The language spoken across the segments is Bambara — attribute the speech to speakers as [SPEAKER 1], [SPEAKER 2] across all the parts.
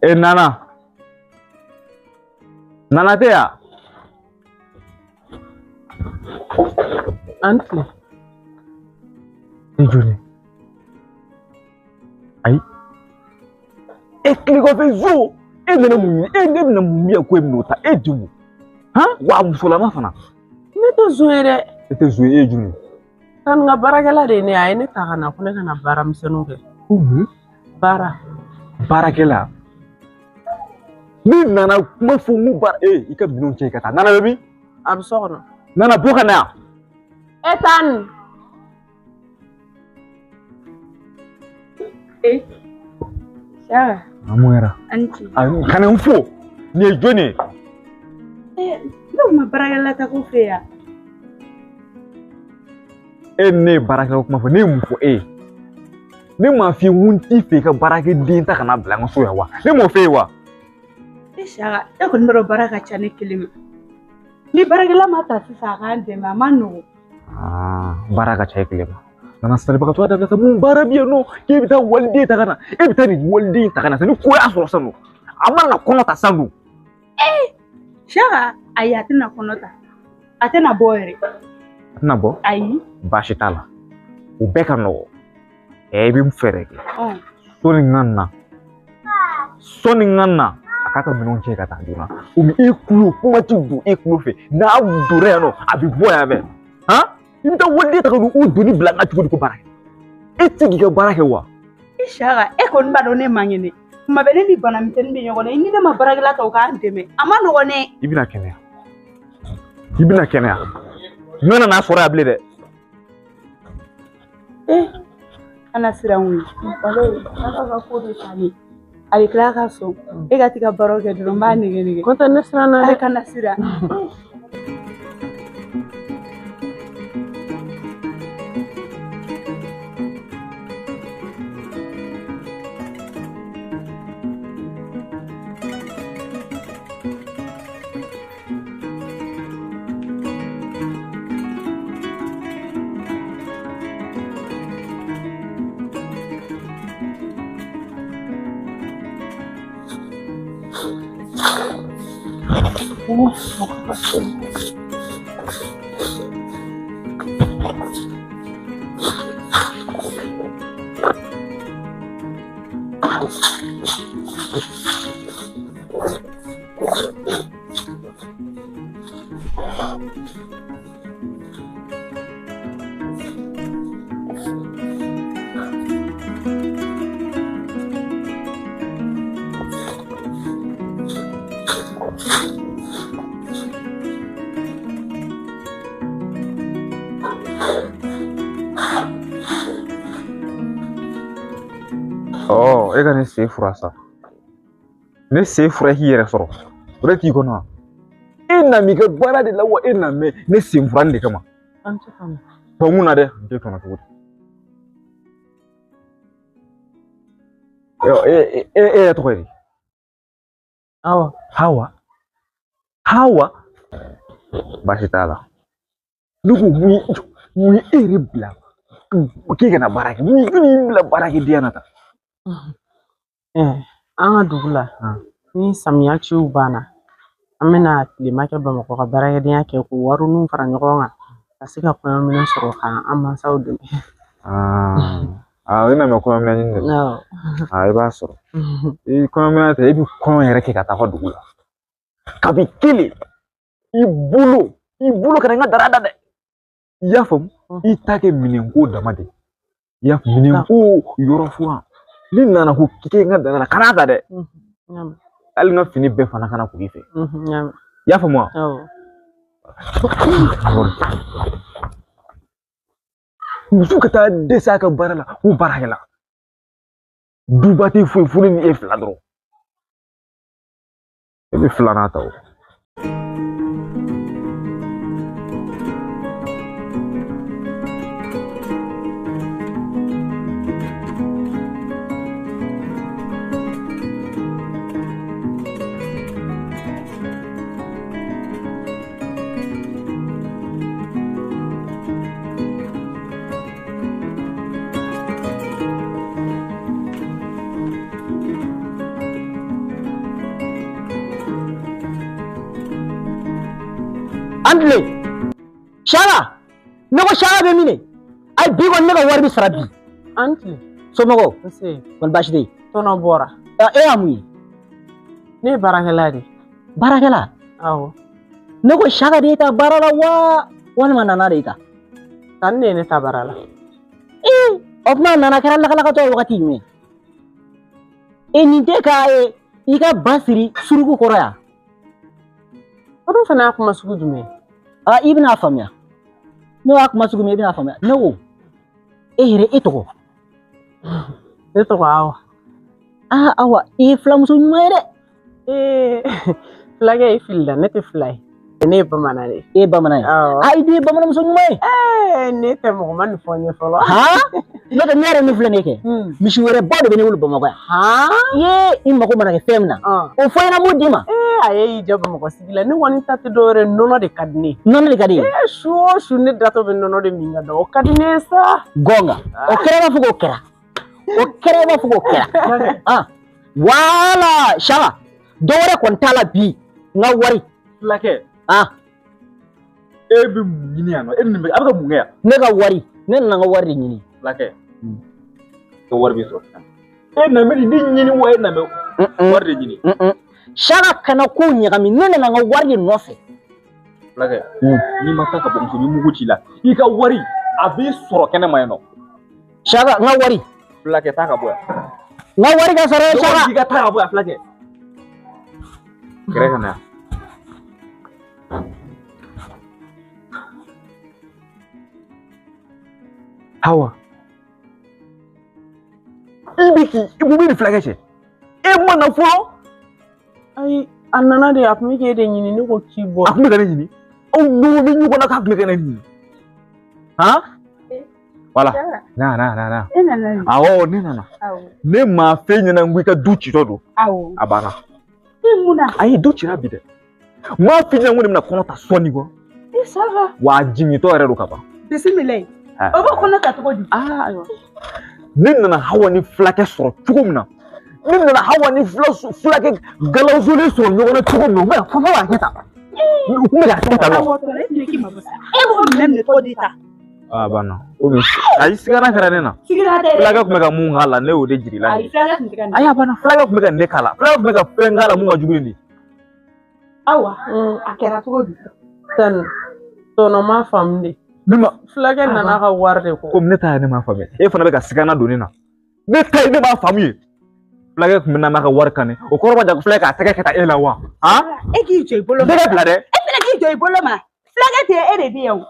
[SPEAKER 1] E Nana. Nana tɛ yan?
[SPEAKER 2] An tile.
[SPEAKER 1] E joli? Ayi. E tile kɔfɛ zo. E nana mun ɲini? E ne bɛna mun ye ko e bɛn'o ta? E jugu. Han? Wa musolama fana.
[SPEAKER 2] Ne tɛ zon ye dɛ.
[SPEAKER 1] E tɛ zon ye, e ye jumɛn ye?
[SPEAKER 2] Tan n ka baarakɛla de ye ne ye, a ye ne ta ka na ko ne ka na baara misɛnninw kɛ.
[SPEAKER 1] Ko mun?
[SPEAKER 2] Baara.
[SPEAKER 1] Baarakɛla. Ne nana kuma fɔ n ko baara e i ka minɛnw cɛ i ka taa. Nana bɛ min?
[SPEAKER 2] A bɛ so kɔnɔ.
[SPEAKER 1] Nana bɔ ka na yan.
[SPEAKER 2] E taa nin.
[SPEAKER 3] E. Sara.
[SPEAKER 1] A mun kɛra?
[SPEAKER 3] A ni ce.
[SPEAKER 1] A kana n fo. Nin ye jɔn ye?
[SPEAKER 3] Ne kun ma baarakɛla ta ko fɛ yan.
[SPEAKER 1] E ni ne ye baarakɛla kuma fɔ, ne ye mun fɔ e ye? Ne m'a f'i ye n ko n t'i fɛ i ka baarakɛden ta ka na bila n ka so yan wa? Ne m'o f'e ye wa?
[SPEAKER 3] E Sara, e kɔni b'a dɔn baara ka ca ne kelen ma. Ni baarakɛla ma ta sisan a k'an dɛmɛ, a ma nɔgɔn.
[SPEAKER 1] Baara ka ca e kelen ma. Nana salibagatɔ a dabila sa, mun baara bɛ yen nɔ k'e bɛ taa waliden ta ka na, e bɛ taa nin waliden ta ka na sa, ni ko y'a sɔrɔ sisan nɔ, a mana na kɔnɔ ta sisan nɔ.
[SPEAKER 3] Sara, ayi a tɛna kɔnɔ ta. A tɛna bɔ yɛrɛ.
[SPEAKER 1] A tɛna bɔ?
[SPEAKER 3] Ayi.
[SPEAKER 1] Baasi t'a la. O bɛɛ ka nɔgɔn. I bɛ fɛɛrɛ kɛ. Sɔni n ka na. Sɔni n ka na, a k'a ka minɛnw cɛ ka taa joona. Komi e kulo kuma ti don e kulo fɛ. N'a donna yan nɔ, a bɛ bɔ yan fɛ. Han? I bɛ taa waliden ta ka don o doni bila n ka cogo di ko baara kɛ? E tɛ se k'i ka baara kɛ wa?
[SPEAKER 3] E Sara, e kɔni b'a dɔn ne man kɛnɛ. Tuma bɛɛ ne ni bana misɛnnin bɛ ɲɔgɔn na, i ni ne ma baarakɛla ta o k'an dɛmɛ. A ma nɔgɔn dɛ.
[SPEAKER 1] I bɛna kɛnɛya. I bɛna kɛnɛya. N kana n'a sɔrɔ yan bilen dɛ.
[SPEAKER 3] Kana siran o ye. Walayi, Ala ka ko de ta ne. A bɛ tila ka sɔn. E ka t'i ka baaraw kɛ dɔrɔn, n b'a nɛgɛ nɛgɛ.
[SPEAKER 2] Ko tɛ ne siranna dɛ.
[SPEAKER 3] A kana siran.
[SPEAKER 1] E ka ne sen fura sa. Ne sen fura k'i yɛrɛ sɔrɔ. O de t'i kɔnɔ wa? E na m'i ka baara de la wa e na mɛ ne sen fura de kama.
[SPEAKER 2] An tɛ kɔnɔ.
[SPEAKER 1] Tɔ mun na dɛ? N tɛ kɔnɔ cogo di? E yɛrɛ tɔgɔ ye di?
[SPEAKER 2] Awa.
[SPEAKER 1] Hawa. Hawa. Baasi t'a la. Ne ko mun ye e yɛrɛ bila k'e kana baara kɛ? Mun y'i bila baarakɛdenya na tan?
[SPEAKER 2] An ka dugu la ni samiya ciw banna, an bɛna tilema kɛ Bamakɔ ka baarakɛdenya kɛ k'o wariniw fara ɲɔgɔn kan ka se ka kɔɲɔminɛn sɔrɔ k'an mansaw dɛmɛ.
[SPEAKER 1] I nana kɔɲɔminɛn ɲini de la. I b'a sɔrɔ. I kɔɲɔminɛn tɛ, e bɛ kɔɲɔ yɛrɛ kɛ ka taa ka dugu la. Kabi kelen i bolo kana n ka dara da dɛ. I y'a faamu? I ta kɛ minɛnko dama de. I y'a faamu? Minɛnko yɔrɔ furan. Ni nana ko k'i n ka dara la, kana ta dɛ. Hali n ka fini bɛɛ fana kana ko i fɛ. I y'a faamu wa? Muso ka taa dɛsɛ a ka baara la ko baarakɛla. Duba tɛ foyi fo ne ni e fila dɔrɔn. E bɛ filanan ta o.
[SPEAKER 4] An tile. Saka, ne ko Saka bɛ min de? Ayi bi kɔni ne ka wari bɛ sara bi.
[SPEAKER 2] An tile.
[SPEAKER 4] Somɔgɔw?
[SPEAKER 2] Nse.
[SPEAKER 4] Kɔni baasi tɛ yen?
[SPEAKER 2] Tɔnɔ bɔra.
[SPEAKER 4] E y'a mun ye?
[SPEAKER 2] Ne ye baarakɛla de ye.
[SPEAKER 4] Baarakɛla?
[SPEAKER 2] Awɔ.
[SPEAKER 4] Ne ko Saka de y'e ta baara la wa walima Nana de y'e ta?
[SPEAKER 2] Tani de ye ne ta baara la.
[SPEAKER 4] Ee, o tuma Nana kɛra lakalakatɔ ye wagati jumɛn? E nin tɛ ka i ka ba siri suruku kɔrɔ yan?
[SPEAKER 2] O dun fana y'a kuma sugu jumɛn ye?
[SPEAKER 4] Aa, i bɛna a faamuya. Ne y'a kuma sugu min i bɛna a faamuya. Ne ko e yɛrɛ e tɔgɔ?
[SPEAKER 2] Ne tɔgɔ Awa.
[SPEAKER 4] Aa Awa, i ye filamuso ɲuman ye dɛ.
[SPEAKER 2] Ee, fulakɛ i filila, ne tɛ fila ye. Ne ye bamanan de ye.
[SPEAKER 4] E ye bamanan ye?
[SPEAKER 2] Awɔ.
[SPEAKER 4] Aa, i dun ye bamananmuso ɲuman ye.
[SPEAKER 2] Ee, ne tɛ mɔgɔ ma nin fɔ n ye fɔlɔ.
[SPEAKER 4] Han? N'o tɛ ne yɛrɛ min filɛ nin ye kɛ. Misi wɛrɛ ba de bɛ ne bolo Bamakɔ yan.
[SPEAKER 2] Han?
[SPEAKER 4] Ye i mago mana kɛ fɛn min na. O fɔ n ɲɛna n b'o d'i ma.
[SPEAKER 2] Ee, a ye y'i jɔ Bamakɔ sigi la. Ne kɔni ta tɛ dɔwɛrɛ ye, nɔnɔ de ka di ne ye.
[SPEAKER 4] Nɔnɔ de ka di ye?
[SPEAKER 2] Ee, su o su ne datɔ bɛ nɔnɔ de min ka da. O ka di ne ye sa.
[SPEAKER 4] Gɔnga. O kɛra i b'a fɔ k'o kɛra. O kɛra i b'a fɔ k'o kɛra. Ah, wala Saka, dɔ wɛrɛ kɔni t'a la bi. N ka wari.
[SPEAKER 1] Fulakɛ.
[SPEAKER 4] Ah.
[SPEAKER 1] E bɛ mun ɲini yan nɔ? E nin bɛ a bɛ ka mun kɛ yan?
[SPEAKER 4] Ne ka wari. Ne nana n ka wari de ɲini.
[SPEAKER 1] Fulakɛ. I ka wari bɛ sɔrɔ. E nana nin de ɲini wa e nana wari de ɲini?
[SPEAKER 4] Saka kana ko ɲagami, ne nana n ka wari de nɔfɛ.
[SPEAKER 1] Fulakɛ, n'i ma taa ka bɔ muso ni mugu c'i la, i ka wari a b'i sɔrɔ kɛnɛma yen nɔ.
[SPEAKER 4] Saka, n ka wari.
[SPEAKER 1] Fulakɛ, taa ka bɔ yan.
[SPEAKER 4] N ka wari ka sɔrɔ Saka.
[SPEAKER 1] I ka taa ka bɔ yan fulakɛ. Gɛrɛ ka na yan. Hawa, i bɛ k'i mun bɛ nin fulakɛ cɛ? E ma na fɔlɔ?
[SPEAKER 2] Ayi, a nana de, a tun bɛ k'e de ɲini, ne ko k'i bɔ.
[SPEAKER 1] A tun bɛ ka ne ɲini? Aw ɲɔgɔn bɛ ɲɔgɔn na k'a tun bɛ ka ne ɲini. Han? Wala. Na na na na.
[SPEAKER 3] E nana de?
[SPEAKER 1] Awɔ, ne nana.
[SPEAKER 3] Awɔ.
[SPEAKER 1] Ne m'a f'e ɲɛna n ko i ka du citɔ don.
[SPEAKER 3] Awɔ.
[SPEAKER 1] A banna.
[SPEAKER 3] E mun na?
[SPEAKER 1] Ayi, du cira bi dɛ. N m'a f'i ɲɛna n ko ne bɛna kɔnɔ ta sɔɔni kɔ.
[SPEAKER 3] E Saka.
[SPEAKER 1] Wa a jigintɔ yɛrɛ don ka ban.
[SPEAKER 3] Bisimilayi. O b'o kɔnɔ ta cogo di?
[SPEAKER 1] Aa, ayiwa. Ne nana Hawa ni fulakɛ sɔrɔ cogo min na, ne nana Hawa ni fulakɛ galawusolen sɔrɔ ɲɔgɔn na cogo min na, u bɛ fɔ b'a kɛ tan. U tun bɛ k'a kɛ tan nɔ.
[SPEAKER 3] E b'o minɛ minɛ cogo di ta?
[SPEAKER 1] Aa, banna. Komi ayi, sigana kɛra ne na.
[SPEAKER 3] Sigana tɛ dɛ.
[SPEAKER 1] Fulakɛ tun bɛ ka mun k'a la, ne y'o de jir'i la.
[SPEAKER 3] Ayi, fulakɛ tun tɛ ka nin.
[SPEAKER 1] Ayi, a banna. Fulakɛ tun bɛ ka nin de k'a la. Fulakɛ tun bɛ ka fɛn k'a la mun ka jugu ni nin ye.
[SPEAKER 3] Awa, a kɛra cogo di?
[SPEAKER 2] Tani, tɔnɔ ma faamu de.
[SPEAKER 1] Ne ma
[SPEAKER 2] fulakɛ nana ka wari de kɔ.
[SPEAKER 1] Komi ne ta ye ne m'a faamuya. E fana bɛ ka sigana don ne na. Ne ta ye ne m'a faamu ye. Fulakɛ tun bɛ na n'a ka wari kan o kɔrɔ b'a jira ko fulakɛ k'a tɛgɛ kɛ tan e la wa? Han?
[SPEAKER 3] E k'i jɔ i bolo ma.
[SPEAKER 1] Tɛgɛ bila dɛ.
[SPEAKER 3] E fana k'i jɔ i bolo ma. Fulakɛ tɛ e de bɛ yan o.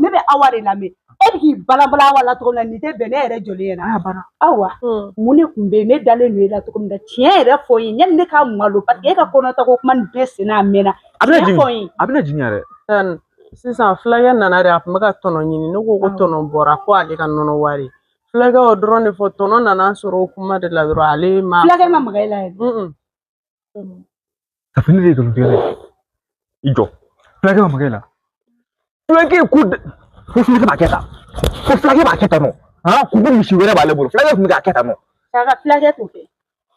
[SPEAKER 3] Ne bɛ Awa de lamɛn. E bɛ k'i balanbalan Awa la cogo min na nin tɛ bɛn ne yɛrɛ jɔlen ɲɛna.
[SPEAKER 1] A banna.
[SPEAKER 3] Awa, mun de tun bɛ yen? Ne dalen don e la cogo min na tiɲɛ yɛrɛ fɔ n ye yanni ne k'a malo parce que e ka kɔnɔtako kuma nin bɛɛ sen n'a mɛnna.
[SPEAKER 1] A bɛna jigin. A bɛna jigin yɛrɛ.
[SPEAKER 2] Tani, sisan fulakɛ nana de, a tun bɛ ka tɔnɔ ɲini. Ne ko ko tɔnɔ bɔra ko ale ka nɔnɔ wari. Fulakɛ y'o dɔrɔn de fɔ, tɔnɔ nana sɔrɔ o kuma de la dɔrɔn ale ma.
[SPEAKER 3] Fulakɛ ma maga e la yɛrɛ.
[SPEAKER 1] Safi ne de ye nkalontigɛla ye. I jɔ. Fulakɛ ma maga e la. Fulakɛ ko ko fulakɛ b'a kɛ tan. Ko fulakɛ b'a kɛ tan nɔ. Han, ko misi wɛrɛ b'ale bolo. Fulakɛ tun bɛ k'a kɛ tan nɔ.
[SPEAKER 3] Saka, fulakɛ t'o kɛ.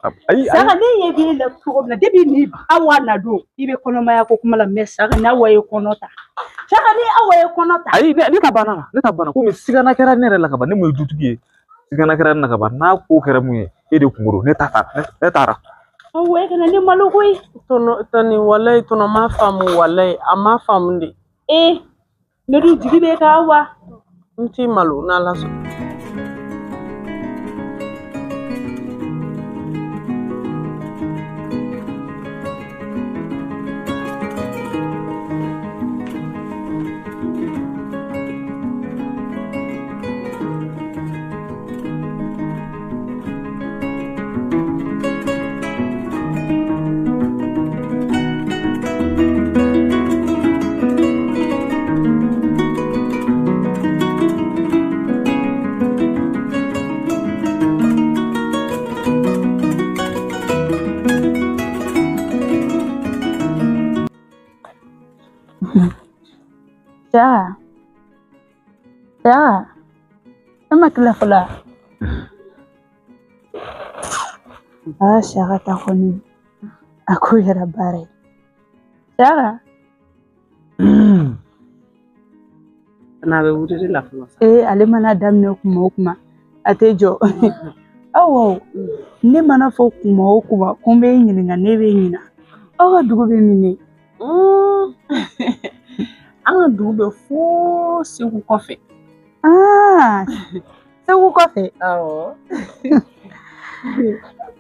[SPEAKER 1] Ayi,
[SPEAKER 3] Saka, ne ɲɛ b'e la cogo min na depuis ni Awa na don i bɛ kɔnɔmaya ko kuma la mais Saka ni Awa ye kɔnɔ ta. Saka ni Awa ye kɔnɔ ta.
[SPEAKER 1] Ayi, ne ta banna. Ne ta banna. Komi sigana kɛra ne yɛrɛ la ka ban, ne mun ye dutigi ye. Sigana kɛra ne la ka ban, n'a ko kɛra mun ye, e de kungo don. Ne ta taara. Ne taara.
[SPEAKER 3] Awa, e kana ne malo koyi.
[SPEAKER 2] Tɔnɔ, tani, walayi tɔnɔ ma faamu, walayi a ma faamu de.
[SPEAKER 3] Ee, ne dun jigi b'e kan Awa.
[SPEAKER 2] N t'i malo n'Ala sɔnna.
[SPEAKER 3] Ja. Ja. E ma tila fɔlɔ wa? Aa, Saka ta kɔni a ko kɛra baara ye. Saka.
[SPEAKER 2] N'a bɛ wuli la fɔlɔ sa.
[SPEAKER 3] Ee ale mana daminɛ kuma o kuma a tɛ jɔ. Awɔ, ne mana fɔ kuma o kuma ko n bɛ ɲininka, ne bɛ ɲina. Aw ka dugu bɛ min de?
[SPEAKER 2] An ka dugu bɛ fo Segu kɔfɛ.
[SPEAKER 3] Aa, Segu kɔfɛ?
[SPEAKER 2] Awɔ.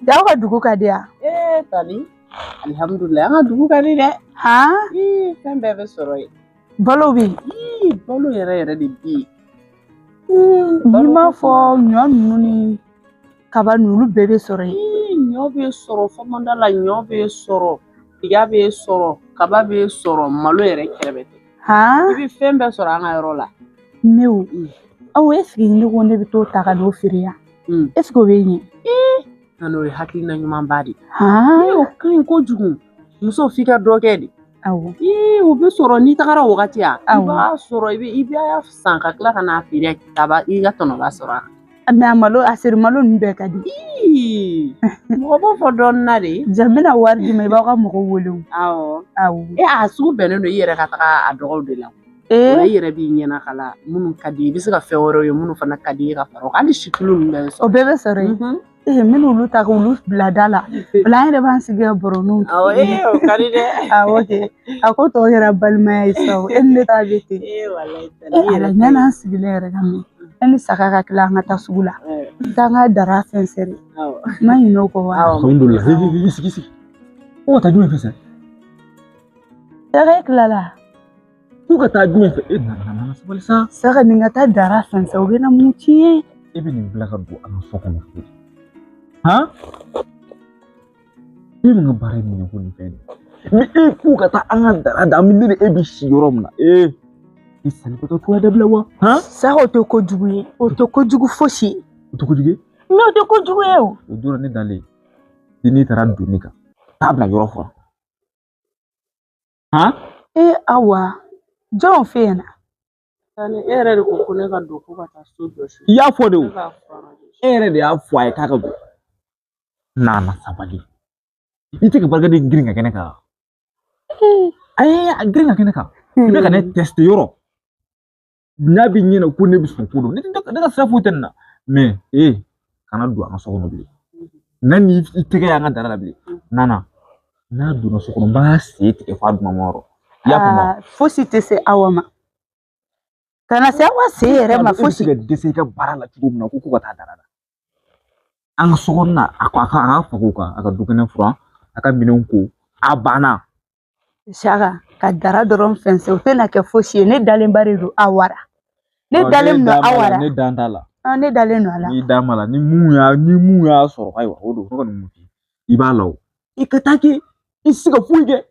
[SPEAKER 3] Aw ka dugu ka di yan?
[SPEAKER 2] Ee Tani, alihamudulilayi, an ka dugu ka di dɛ.
[SPEAKER 3] Han?
[SPEAKER 2] Ii, fɛn bɛɛ bɛ sɔrɔ yen.
[SPEAKER 3] Balo bɛ yen?
[SPEAKER 2] Ii, balo yɛrɛ yɛrɛ de bɛ yen.
[SPEAKER 3] N'i m'a fɔ ɲɔ ninnu ni kaba ninnu, olu bɛɛ bɛ sɔrɔ yen.
[SPEAKER 2] Ii, ɲɔ bɛ sɔrɔ fɔmɔda la, ɲɔ bɛ sɔrɔ, tiga bɛ sɔrɔ, kaba bɛ sɔrɔ, malo yɛrɛ kɛrɛfɛ tɛ.
[SPEAKER 3] Han?
[SPEAKER 2] I bɛ fɛn bɛɛ sɔrɔ an ka yɔrɔ la.
[SPEAKER 3] Mais o, aw est ce que ne ko ne bɛ t'o ta ka n'o feere yan? Est ce que o bɛ ɲɛ?
[SPEAKER 2] Nka o ye hakilina ɲumanba de ye.
[SPEAKER 3] Han?
[SPEAKER 2] O ka ɲi kojugu. Muso f'i ka dɔ kɛ de.
[SPEAKER 3] Awɔ.
[SPEAKER 2] Ii, o bɛ sɔrɔ n'i tagara o wagati yan. I
[SPEAKER 3] Awɔ.
[SPEAKER 2] b'a sɔrɔ i b'a san ka tila ka n'a feere kaba i ka tɔnɔba sɔrɔ a kan.
[SPEAKER 3] Mais a malo, a seri malo ninnu bɛɛ ka di.
[SPEAKER 2] Ii, mɔgɔ b'o fɔ dɔɔnin na de.
[SPEAKER 3] Ja n bɛna wari d'i ma, i b'aw ka mɔgɔw wele o.
[SPEAKER 2] Awɔ.
[SPEAKER 3] Awɔ.
[SPEAKER 2] E a sugu bɛnnen don i yɛrɛ ka taga a dɔgɔw de la.
[SPEAKER 3] Ee.
[SPEAKER 2] O la i yɛrɛ b'i ɲɛna kala minnu ka di i bɛ se ka fɛn wɛrɛw ye minnu fana ka di i ye ka fara o kan, hali situlu ninnu bɛɛ bɛ sɔrɔ.
[SPEAKER 3] O bɛɛ bɛ sɔrɔ yen. Ee, n bɛna olu ta k'olu bila da la. O la an yɛrɛ b'an sigi ka baroniw kɛ.
[SPEAKER 2] Awɔ, ee o ka di dɛ.
[SPEAKER 3] Awɔ kɛ. A ko tɔ kɛra balimaya ye sa o. E ni ne ta bɛ ten.
[SPEAKER 2] Ee walayi Tani,
[SPEAKER 3] Ee
[SPEAKER 2] i yɛrɛ
[SPEAKER 3] Ala,
[SPEAKER 2] ta ye.
[SPEAKER 3] yanni an sigilen yɛrɛ ka mɛn. E ni Saga ka tila an ka taa sugu la. N taa n ka dara fɛnsɛri.
[SPEAKER 2] Awɔ.
[SPEAKER 3] N ma ɲinɛ o kɔ wa?
[SPEAKER 2] Awɔ.
[SPEAKER 1] Alhamdulilah. I sigi sigi. Ko ka taa jumɛn fɛ sa?
[SPEAKER 3] Saga e tilala.
[SPEAKER 1] Ko ka taa jumɛn fɛ? E nana nana sabali sa.
[SPEAKER 3] Saga nin ka taa dara fɛnsɛn, o bɛna mun tiɲɛ?
[SPEAKER 1] E bɛ nin bila ka don an ka so kɔnɔ cogo di? Han? E bɛ n ka baara in minɛ ko nin fɛn nin. Ni e ko ka taa an ka dara da, an bɛ ne ni e bɛ si yɔrɔ min na. Ee, i salibatɔ cogoya dabila wa? Han?
[SPEAKER 3] Saga o tɛ kojugu ye. O tɛ kojugu fosi ye.
[SPEAKER 1] O tɛ kojugu ye?
[SPEAKER 3] Mais o tɛ kojugu ye o.
[SPEAKER 1] O don ne dalen, ni ne taara don ne kan, taa bila yɔrɔ furan. Han?
[SPEAKER 3] Ee Awa, jɔn fɛ yen na?
[SPEAKER 2] Tani, e yɛrɛ de ko ko ne ka don ko ka taa so jɔsi.
[SPEAKER 1] I y'a fɔ de o.
[SPEAKER 2] Ne b'a fɔ a ma de.
[SPEAKER 1] E yɛrɛ de y'a fɔ a ye k'a ka don. Nana sabali. I tɛ ka barikaden girin ka kɛ ne kan. Ayi, a girin ka kɛ ne kan. I bɛ ka ne teste yɔrɔ. N'a bɛ ɲɛna ko ne bɛ sɔn ko dɔ. Ne ka sira foyi tɛ nin na. Mais ee, kana don an ka so kɔnɔ bilen. N'a ni i tɛgɛ y'an ka dara la bilen. Nana, n'a donna so kɔnɔ, n b'a sen tigɛ f'a dumanma yɔrɔ. I y'a faamu wa?
[SPEAKER 3] Aa, fosi tɛ se Awa ma. Kana se Awa sen yɛrɛ ma
[SPEAKER 1] E bɛ se
[SPEAKER 3] fosi.
[SPEAKER 1] ka dɛsɛ i ka baara la cogo min na ko ka taa dara la. An ka so kɔnɔna, a ko a ka fago kan, a ka dukɛnɛ furan, a ka minɛnw ko, a banna.
[SPEAKER 3] Saka, ka dara dɔrɔn fɛnsɛn, o tɛna kɛ fosi ye. Ne dalenba de don Awa la. Ne dalen don Awa la.
[SPEAKER 1] Ne dan t'a la.
[SPEAKER 3] Ne dalen don a la.
[SPEAKER 1] N'i dan b'a la, ni mun y'a sɔrɔ, ayiwa, o don, ne kɔni mun f'i ye, i b'a la o. I ka taa kɛ, i tɛ se ka foyi kɛ.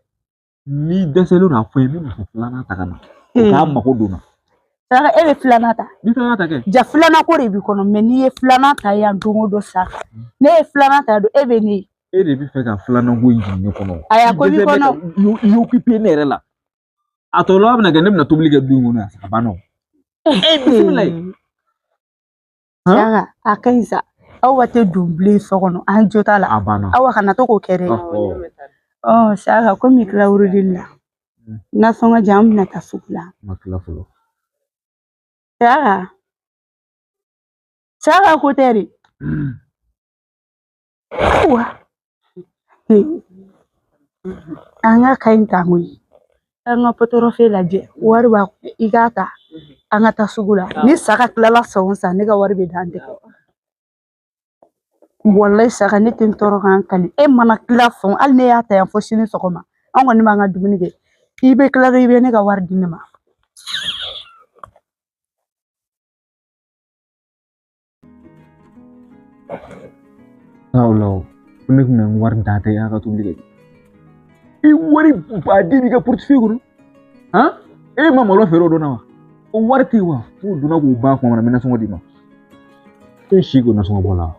[SPEAKER 1] N'i dɛsɛlen don a fɔ n ye, n bɛ muso filanan ta ka na. O k'a mako don n na.
[SPEAKER 3] Saka, e bɛ filanan ta.
[SPEAKER 1] Ni filanan ta kɛ.
[SPEAKER 3] Ja filanan ko de b'i kɔnɔ, mais n'i ye filanan ta yan don o don Saka. Ne ye filanan ta don, e bɛ ne ye.
[SPEAKER 1] E de bɛ fɛ ka filanan ko in jigin ne kɔnɔ.
[SPEAKER 3] Ayi, a ko b'i kɔnɔ.
[SPEAKER 1] I occupé ne yɛrɛ la. A tɔ laban bɛna kɛ ne bɛna tobili kɛ du in kɔnɔ yan, a banna o. E bisimila ye.
[SPEAKER 3] Saka, a ka ɲi sa. Awa tɛ don bilen so kɔnɔ, an jo t'a la.
[SPEAKER 1] A banna.
[SPEAKER 3] Awa kana to k'o kɛ dɛ. Ɔ Saka, komi i tila wurudili la. Nasɔngɔ di yan, an bɛna taa sugu la.
[SPEAKER 1] N ma tila fɔlɔ.
[SPEAKER 3] Saka. Saka ko tɛ de. Wa. An ka ka ɲi tan koyi. An ka pɔtɔrɔfe lajɛ, wari b'a i k'a ta. An ka taa sugu la. Ni Saka tilala san o san, ne ka wari bɛ d'an tɛgɛ. Walayi Saka, ne tɛ n tɔɔrɔ k'an kali. E mana tila san, hali ne y'a ta yan fo sini sɔgɔma. An kɔni b'an ka dumuni kɛ. I bɛ tila dɔrɔn, i bɛ ne ka wari di ne ma.
[SPEAKER 1] Aw la o, ko ne tun bɛ n wari d'a tɛ a ka tobili kɛ. I wari baden b'i ka portefeuille kɔnɔ. Han? E ma malo feere o don na wa? O wari tɛ yen wa? F'o donna k'o ban tuma min na, n bɛ nasɔngɔ d'i ma. E si k'o nasɔngɔ bɔ la.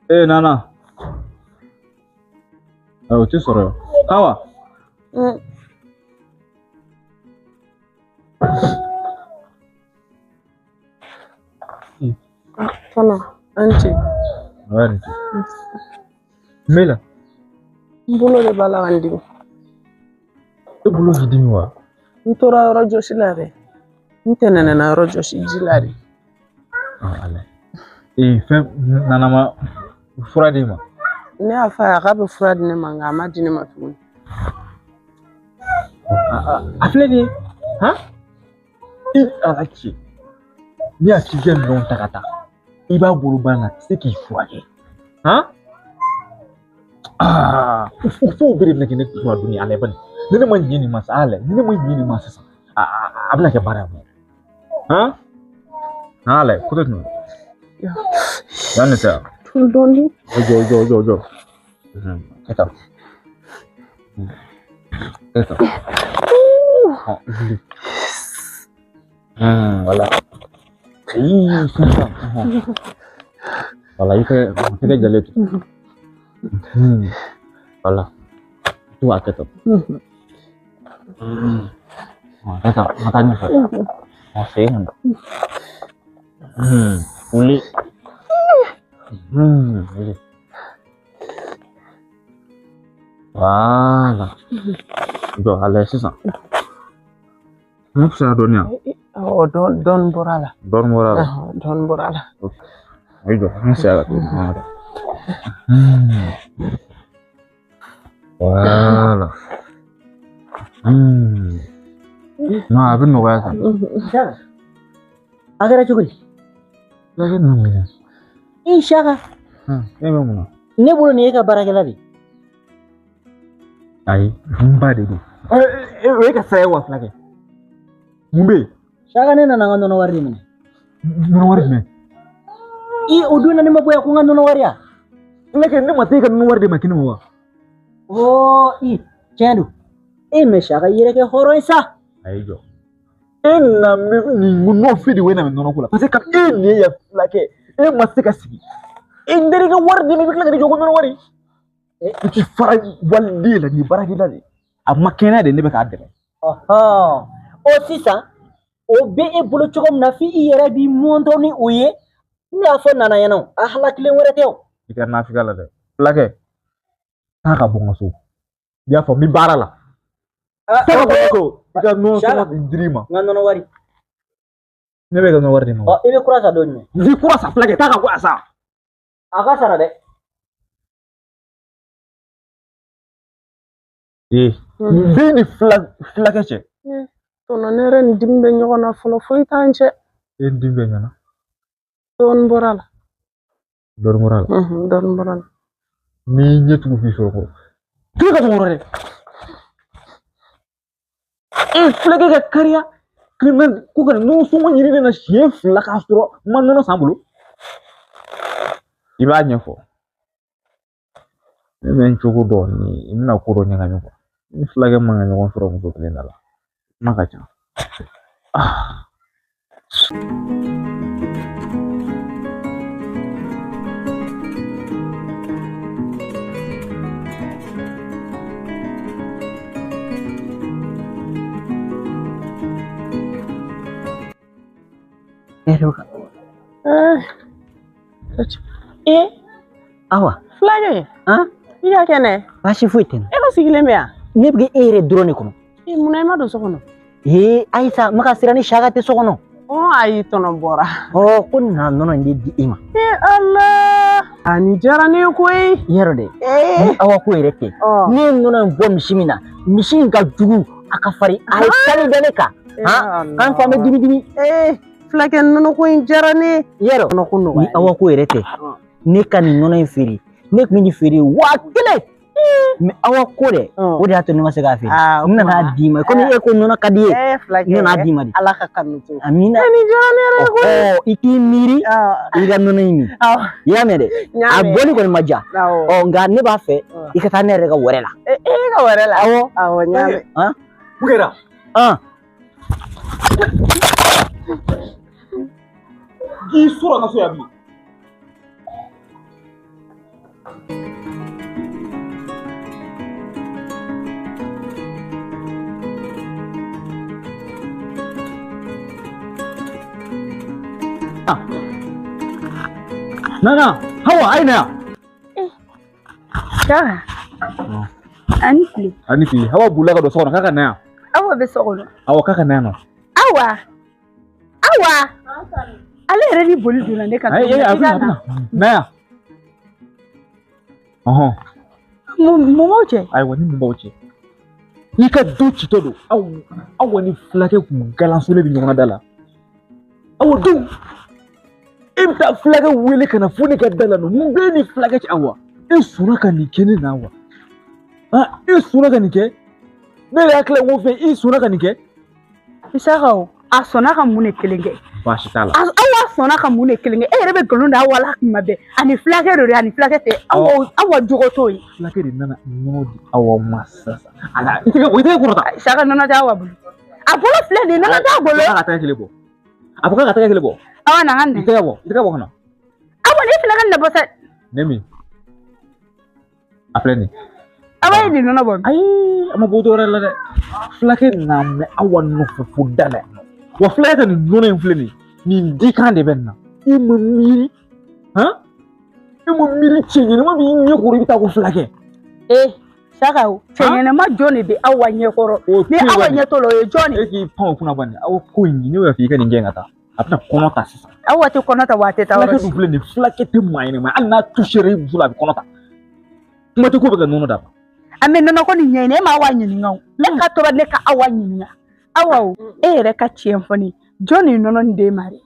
[SPEAKER 1] Ee Nana. O tɛ sɔrɔ yan. Awa.
[SPEAKER 2] Tɔnɔ, an ce.
[SPEAKER 1] Awɔ ni ce. N bɛ la.
[SPEAKER 2] N bolo de b'a la ka n dimi.
[SPEAKER 1] E bolo k'i dimi wa?
[SPEAKER 2] N tora yɔrɔ jɔsi la dɛ. N tɛnɛnna yɔrɔ jɔsi ji la de.
[SPEAKER 1] Ala. Ee fɛn Nana ma fura d'e ma?
[SPEAKER 2] Ne y'a fɔ a ye k'a bɛ fura di ne ma nka a ma di ne ma tuguni.
[SPEAKER 1] A filɛ nin ye han? I ala ci. Ne y'a k'i ka minɛnw ta ka taa. I b'a bolo ba la a tɛ se k'i furakɛ. Han? Aa fo bere bɛna kɛ ne kuma dun ala bani. Ni ne ma ɲɛ nin ma sa ala ni ne ma ɲɛ nin ma sisan a bɛna kɛ baara ye. Han? Ala ko tɛ tɛmɛ. Yan ne tɛ.
[SPEAKER 2] Dɔɔni.
[SPEAKER 1] Jɔ jɔ jɔ jɔ. Kɛ tan. Kɛ tan. Wuli. Wala. Ii, sisan. Wala, i tɛgɛ jalen to. Wala. To a kɛ tan. Kɛ tan, ka taa ɲɛfɛ. Segin ka na. Wuli. Wuli. Wala. Jɔ a lajɛ sisan. N fisaya dɔɔni yan.
[SPEAKER 2] Awɔ, dɔɔni bɔra a la.
[SPEAKER 1] Dɔɔni bɔra a la.
[SPEAKER 2] Dɔɔni bɔra a la.
[SPEAKER 1] I jɔ, n segin ka to. Wala. Non, a bɛ nɔgɔya sa.
[SPEAKER 4] Shaka, a kɛra cogo di?
[SPEAKER 1] Fulakɛ ninnu mun ye?
[SPEAKER 4] I Shaka.
[SPEAKER 1] E bɛ mun na?
[SPEAKER 4] Ne bolo nin ye e ka baarakɛla de ye.
[SPEAKER 1] Ayi, n ba de don. O ye ka saya wa fulakɛ? Mun bɛ yen?
[SPEAKER 4] Shaka, ne nana n ka nɔnɔ wari de minɛ.
[SPEAKER 1] Nɔnɔ wari jumɛn?
[SPEAKER 4] I o don na ne ma bɔ yan ko n ka nɔnɔ wari ya?
[SPEAKER 1] Fulakɛ, ne ma taa e ka nɔnɔ wari de ma kɛnɛ ma wa?
[SPEAKER 4] Oo, i tiɲɛ don. E mɛ Shaka, i yɛrɛ kɛ hɔrɔn ye sa.
[SPEAKER 1] Ayi jɔ. E na nin nɔfɛ de o e na nɔnɔ ko la. Parce que e nin ye yan fulakɛ, e ma se ka sigi. E n terikɛ wari di ne bɛ tila ka ne jɔ ko nɔnɔ wari. I ti fara waliden la nin baarakɛla de. A ma kɛnɛya de ne bɛ k'a dɛmɛ.
[SPEAKER 4] O sisan, o bɛ e bolo cogo min na f'i yɛrɛ b'i mɔntɔ ni o ye. Ne y'a fɔ Nana ɲɛna o, a halakilen wɛrɛ tɛ o.
[SPEAKER 1] I ka nafiga la dɛ. Fulakɛ, taa ka bɔ n ka so. I y'a fɔ n bɛ baara la. Taa ka bɔ n ka so. I ka nɔnɔ sɔngɔ dir'i ma.
[SPEAKER 4] N ka nɔnɔ wari.
[SPEAKER 1] Ne bɛ ka nɔnɔ wari di ma.
[SPEAKER 4] Ɔ, i bɛ kura san don jumɛn?
[SPEAKER 1] N bɛ kura san fulakɛ, taa ka bɔ yan sa.
[SPEAKER 4] A ka sara dɛ.
[SPEAKER 1] Ee, n bɛ ni fulakɛ cɛ.
[SPEAKER 2] Tɔnɔ, ne yɛrɛ ni dimi bɛ ɲɔgɔn na fɔlɔ, foyi t'an cɛ.
[SPEAKER 1] E ni dimi bɛ ɲɔgɔn na?
[SPEAKER 2] Dɔɔni bɔra a la.
[SPEAKER 1] Dɔɔni bɔra a la?
[SPEAKER 2] Dɔɔni bɔra a la.
[SPEAKER 1] N'i ɲɛ tugun k'i sɔrɔ kɔ. Tile ka bɔ dɛ. E fulakɛ ka kariya. Ko ka nɔnɔ sɔngɔ ɲini ne na siɲɛ 2 k'a sɔrɔ n ma nɔnɔ san bolo. I b'a ɲɛfɔ. Ne bɛ n cogo dɔn ni i bɛna ko dɔ ɲagami kuwa. Ni fulakɛ man ka ɲɔgɔn sɔrɔ muso kelen da la. Kuma ka ca.
[SPEAKER 4] Awa.
[SPEAKER 2] Fulakɛ.
[SPEAKER 4] Han?
[SPEAKER 2] I ka kɛnɛ?
[SPEAKER 4] Baasi foyi tɛ n na.
[SPEAKER 2] E ka sigilen bɛ yan?
[SPEAKER 4] Ne bɛ e yɛrɛ dɔrɔn de kɔnɔ.
[SPEAKER 2] Ee, munna i ma don so kɔnɔ?
[SPEAKER 4] Ee, Ayisa, n bɛ ka siran ni Shaka tɛ so kɔnɔ.
[SPEAKER 2] Ɔ, ayi, tɔnɔ bɔra.
[SPEAKER 4] Ɔ, ko na nɔnɔ in de di e ma.
[SPEAKER 2] Ee, Ala! A nin diyara ne ye koyi.
[SPEAKER 4] I y'a dɔn dɛ. Ni Awa ko yɛrɛ tɛ. Ne ye nɔnɔ in bɔ misi min na, misi in ka jugu, a ka farin, a ye sanu da ne kan. Han? An fa bɛ dimi dimi.
[SPEAKER 2] Ee, fulakɛ nɔnɔ ko in diyara ne ye.
[SPEAKER 4] I y'a dɔn.
[SPEAKER 2] Nɔnɔ ko nɔgɔya.
[SPEAKER 4] Ni Awa ko yɛrɛ tɛ. Ne ka nin nɔnɔ in feere. Ne tun bɛ nin feere 1000. Mɛ Awa ko dɛ, o de y'a to ne ma se k'a feere. N nana d'i ma, komi e ko nɔnɔ ka di ye.
[SPEAKER 2] Fulakɛ,
[SPEAKER 4] n nana d'i ma de.
[SPEAKER 2] Ala ka kanu to.
[SPEAKER 4] Amina.
[SPEAKER 2] Nin diyara ne yɛrɛ ye koyi.
[SPEAKER 4] I k'i miiri, i ka nɔnɔ in min. I y'a mɛn dɛ. A bɔli kɔni ma diya. Ɔ, nka ne b'a fɛ i ka taa ne yɛrɛ ka wɛrɛ la.
[SPEAKER 2] E ka wɛrɛ la?
[SPEAKER 4] Awɔ.
[SPEAKER 2] Awɔ, n y'a mɛn.
[SPEAKER 1] Mun kɛra? K'i sɔrɔ n ka so yan bi. Nana, Hawa, aina.
[SPEAKER 3] Saka. Ani tile.
[SPEAKER 1] Ani tile. Hawa bolila ka don so kɔnɔ k'a ka na yan.
[SPEAKER 3] Awa bɛ so kɔnɔ.
[SPEAKER 1] Awɔ, k'a ka na yan nɔ.
[SPEAKER 3] Awa. Awa. Ale yɛrɛ ni boli donna ne kan.
[SPEAKER 1] Ayi, a bɛ na. Na yan. Ɔhɔn.
[SPEAKER 3] Mun b'aw cɛ?
[SPEAKER 1] Ayiwa, ni mun b'aw cɛ? I ka du citɔ don. Aw ni fulakɛ kun galansolen bɛ ɲɔgɔn na da la. Awa dun. E bɛ taa fulakɛ wele ka na fo ne ka da la nɔ. Mun bɛ e ni fulakɛ cɛ Awa? E sɔnna ka nin kɛ ne na wa? E sɔnna ka nin kɛ? Ne yɛrɛ hakili la ko fɛn e sɔnna ka nin kɛ?
[SPEAKER 3] Isaka o, a sɔnna ka mun de kelen kɛ?
[SPEAKER 1] Baasi t'a la.
[SPEAKER 3] Awa sɔnna ka mun de kelen kɛ? E yɛrɛ bɛ nkalon da Awa la kuma bɛɛ. Ani fulakɛ don dɛ, ani fulakɛ tɛ. Awa jogo t'o ye.
[SPEAKER 1] Fulakɛ de nana nɔnɔ di Awa ma sisan. Ala, i tɛgɛ kɔrɔta.
[SPEAKER 3] Isaka nɔnɔ tɛ Awa bolo. A bolo filɛ nin ye, nɔnɔ t'a bolo.
[SPEAKER 1] A ka tɛgɛ kelen bɔ. A ko k'a ka tɛgɛ kelen bɔ.
[SPEAKER 3] Awa na n ka
[SPEAKER 1] I tɛgɛ bɔ, i tɛgɛ bɔ ka na.
[SPEAKER 3] Awa ne fana ka na bɔ sa.
[SPEAKER 1] Ne min? A filɛ nin ye.
[SPEAKER 3] Awa ye nin nɔnɔ bɔ.
[SPEAKER 1] Ayi, a ma bɔ dɔwɛrɛ la dɛ. Fulakɛ nana mɛn Awa nɔfɛ fo da la yan nɔ. Wa fulakɛ ka nin nɔnɔ in filɛ nin ye, nin dikan de bɛ nin na. E ma miiri, han? E ma miiri cɛ ɲɛnɛma b'i ɲɛ kɔrɔ i bɛ taa ko fulakɛ.
[SPEAKER 3] Ee, Saka o, cɛ ɲɛnɛma jɔn de bɛ Awa ɲɛkɔrɔ? Ni Awa ɲɛ t'o la, o ye jɔn de ye?
[SPEAKER 1] E k'i pan o kunna bani, Awa ko in ne b'a fɔ i ka nin gɛn ka taa. A bɛna kɔnɔ ta sisan.
[SPEAKER 3] Awa tɛ kɔnɔ ta wa a tɛ taa yɔrɔ
[SPEAKER 1] si. Fulakɛ dun filɛ nin ye, fulakɛ tɛ maa ɲɛnɛma ye, hali n'a touché i muso la a bɛ kɔnɔ ta. Kuma tɛ ko bɛ ka nɔnɔ d'a ma.
[SPEAKER 3] An bɛ nɔnɔ ko nin ɲɛɲini, e ma Awa ɲininka o. Ne ka tora ne ka Awa ɲininka. Awa o, e yɛrɛ ka tiɲɛ fɔ ne, jɔn de ye nɔnɔ nin d'e ma dɛ?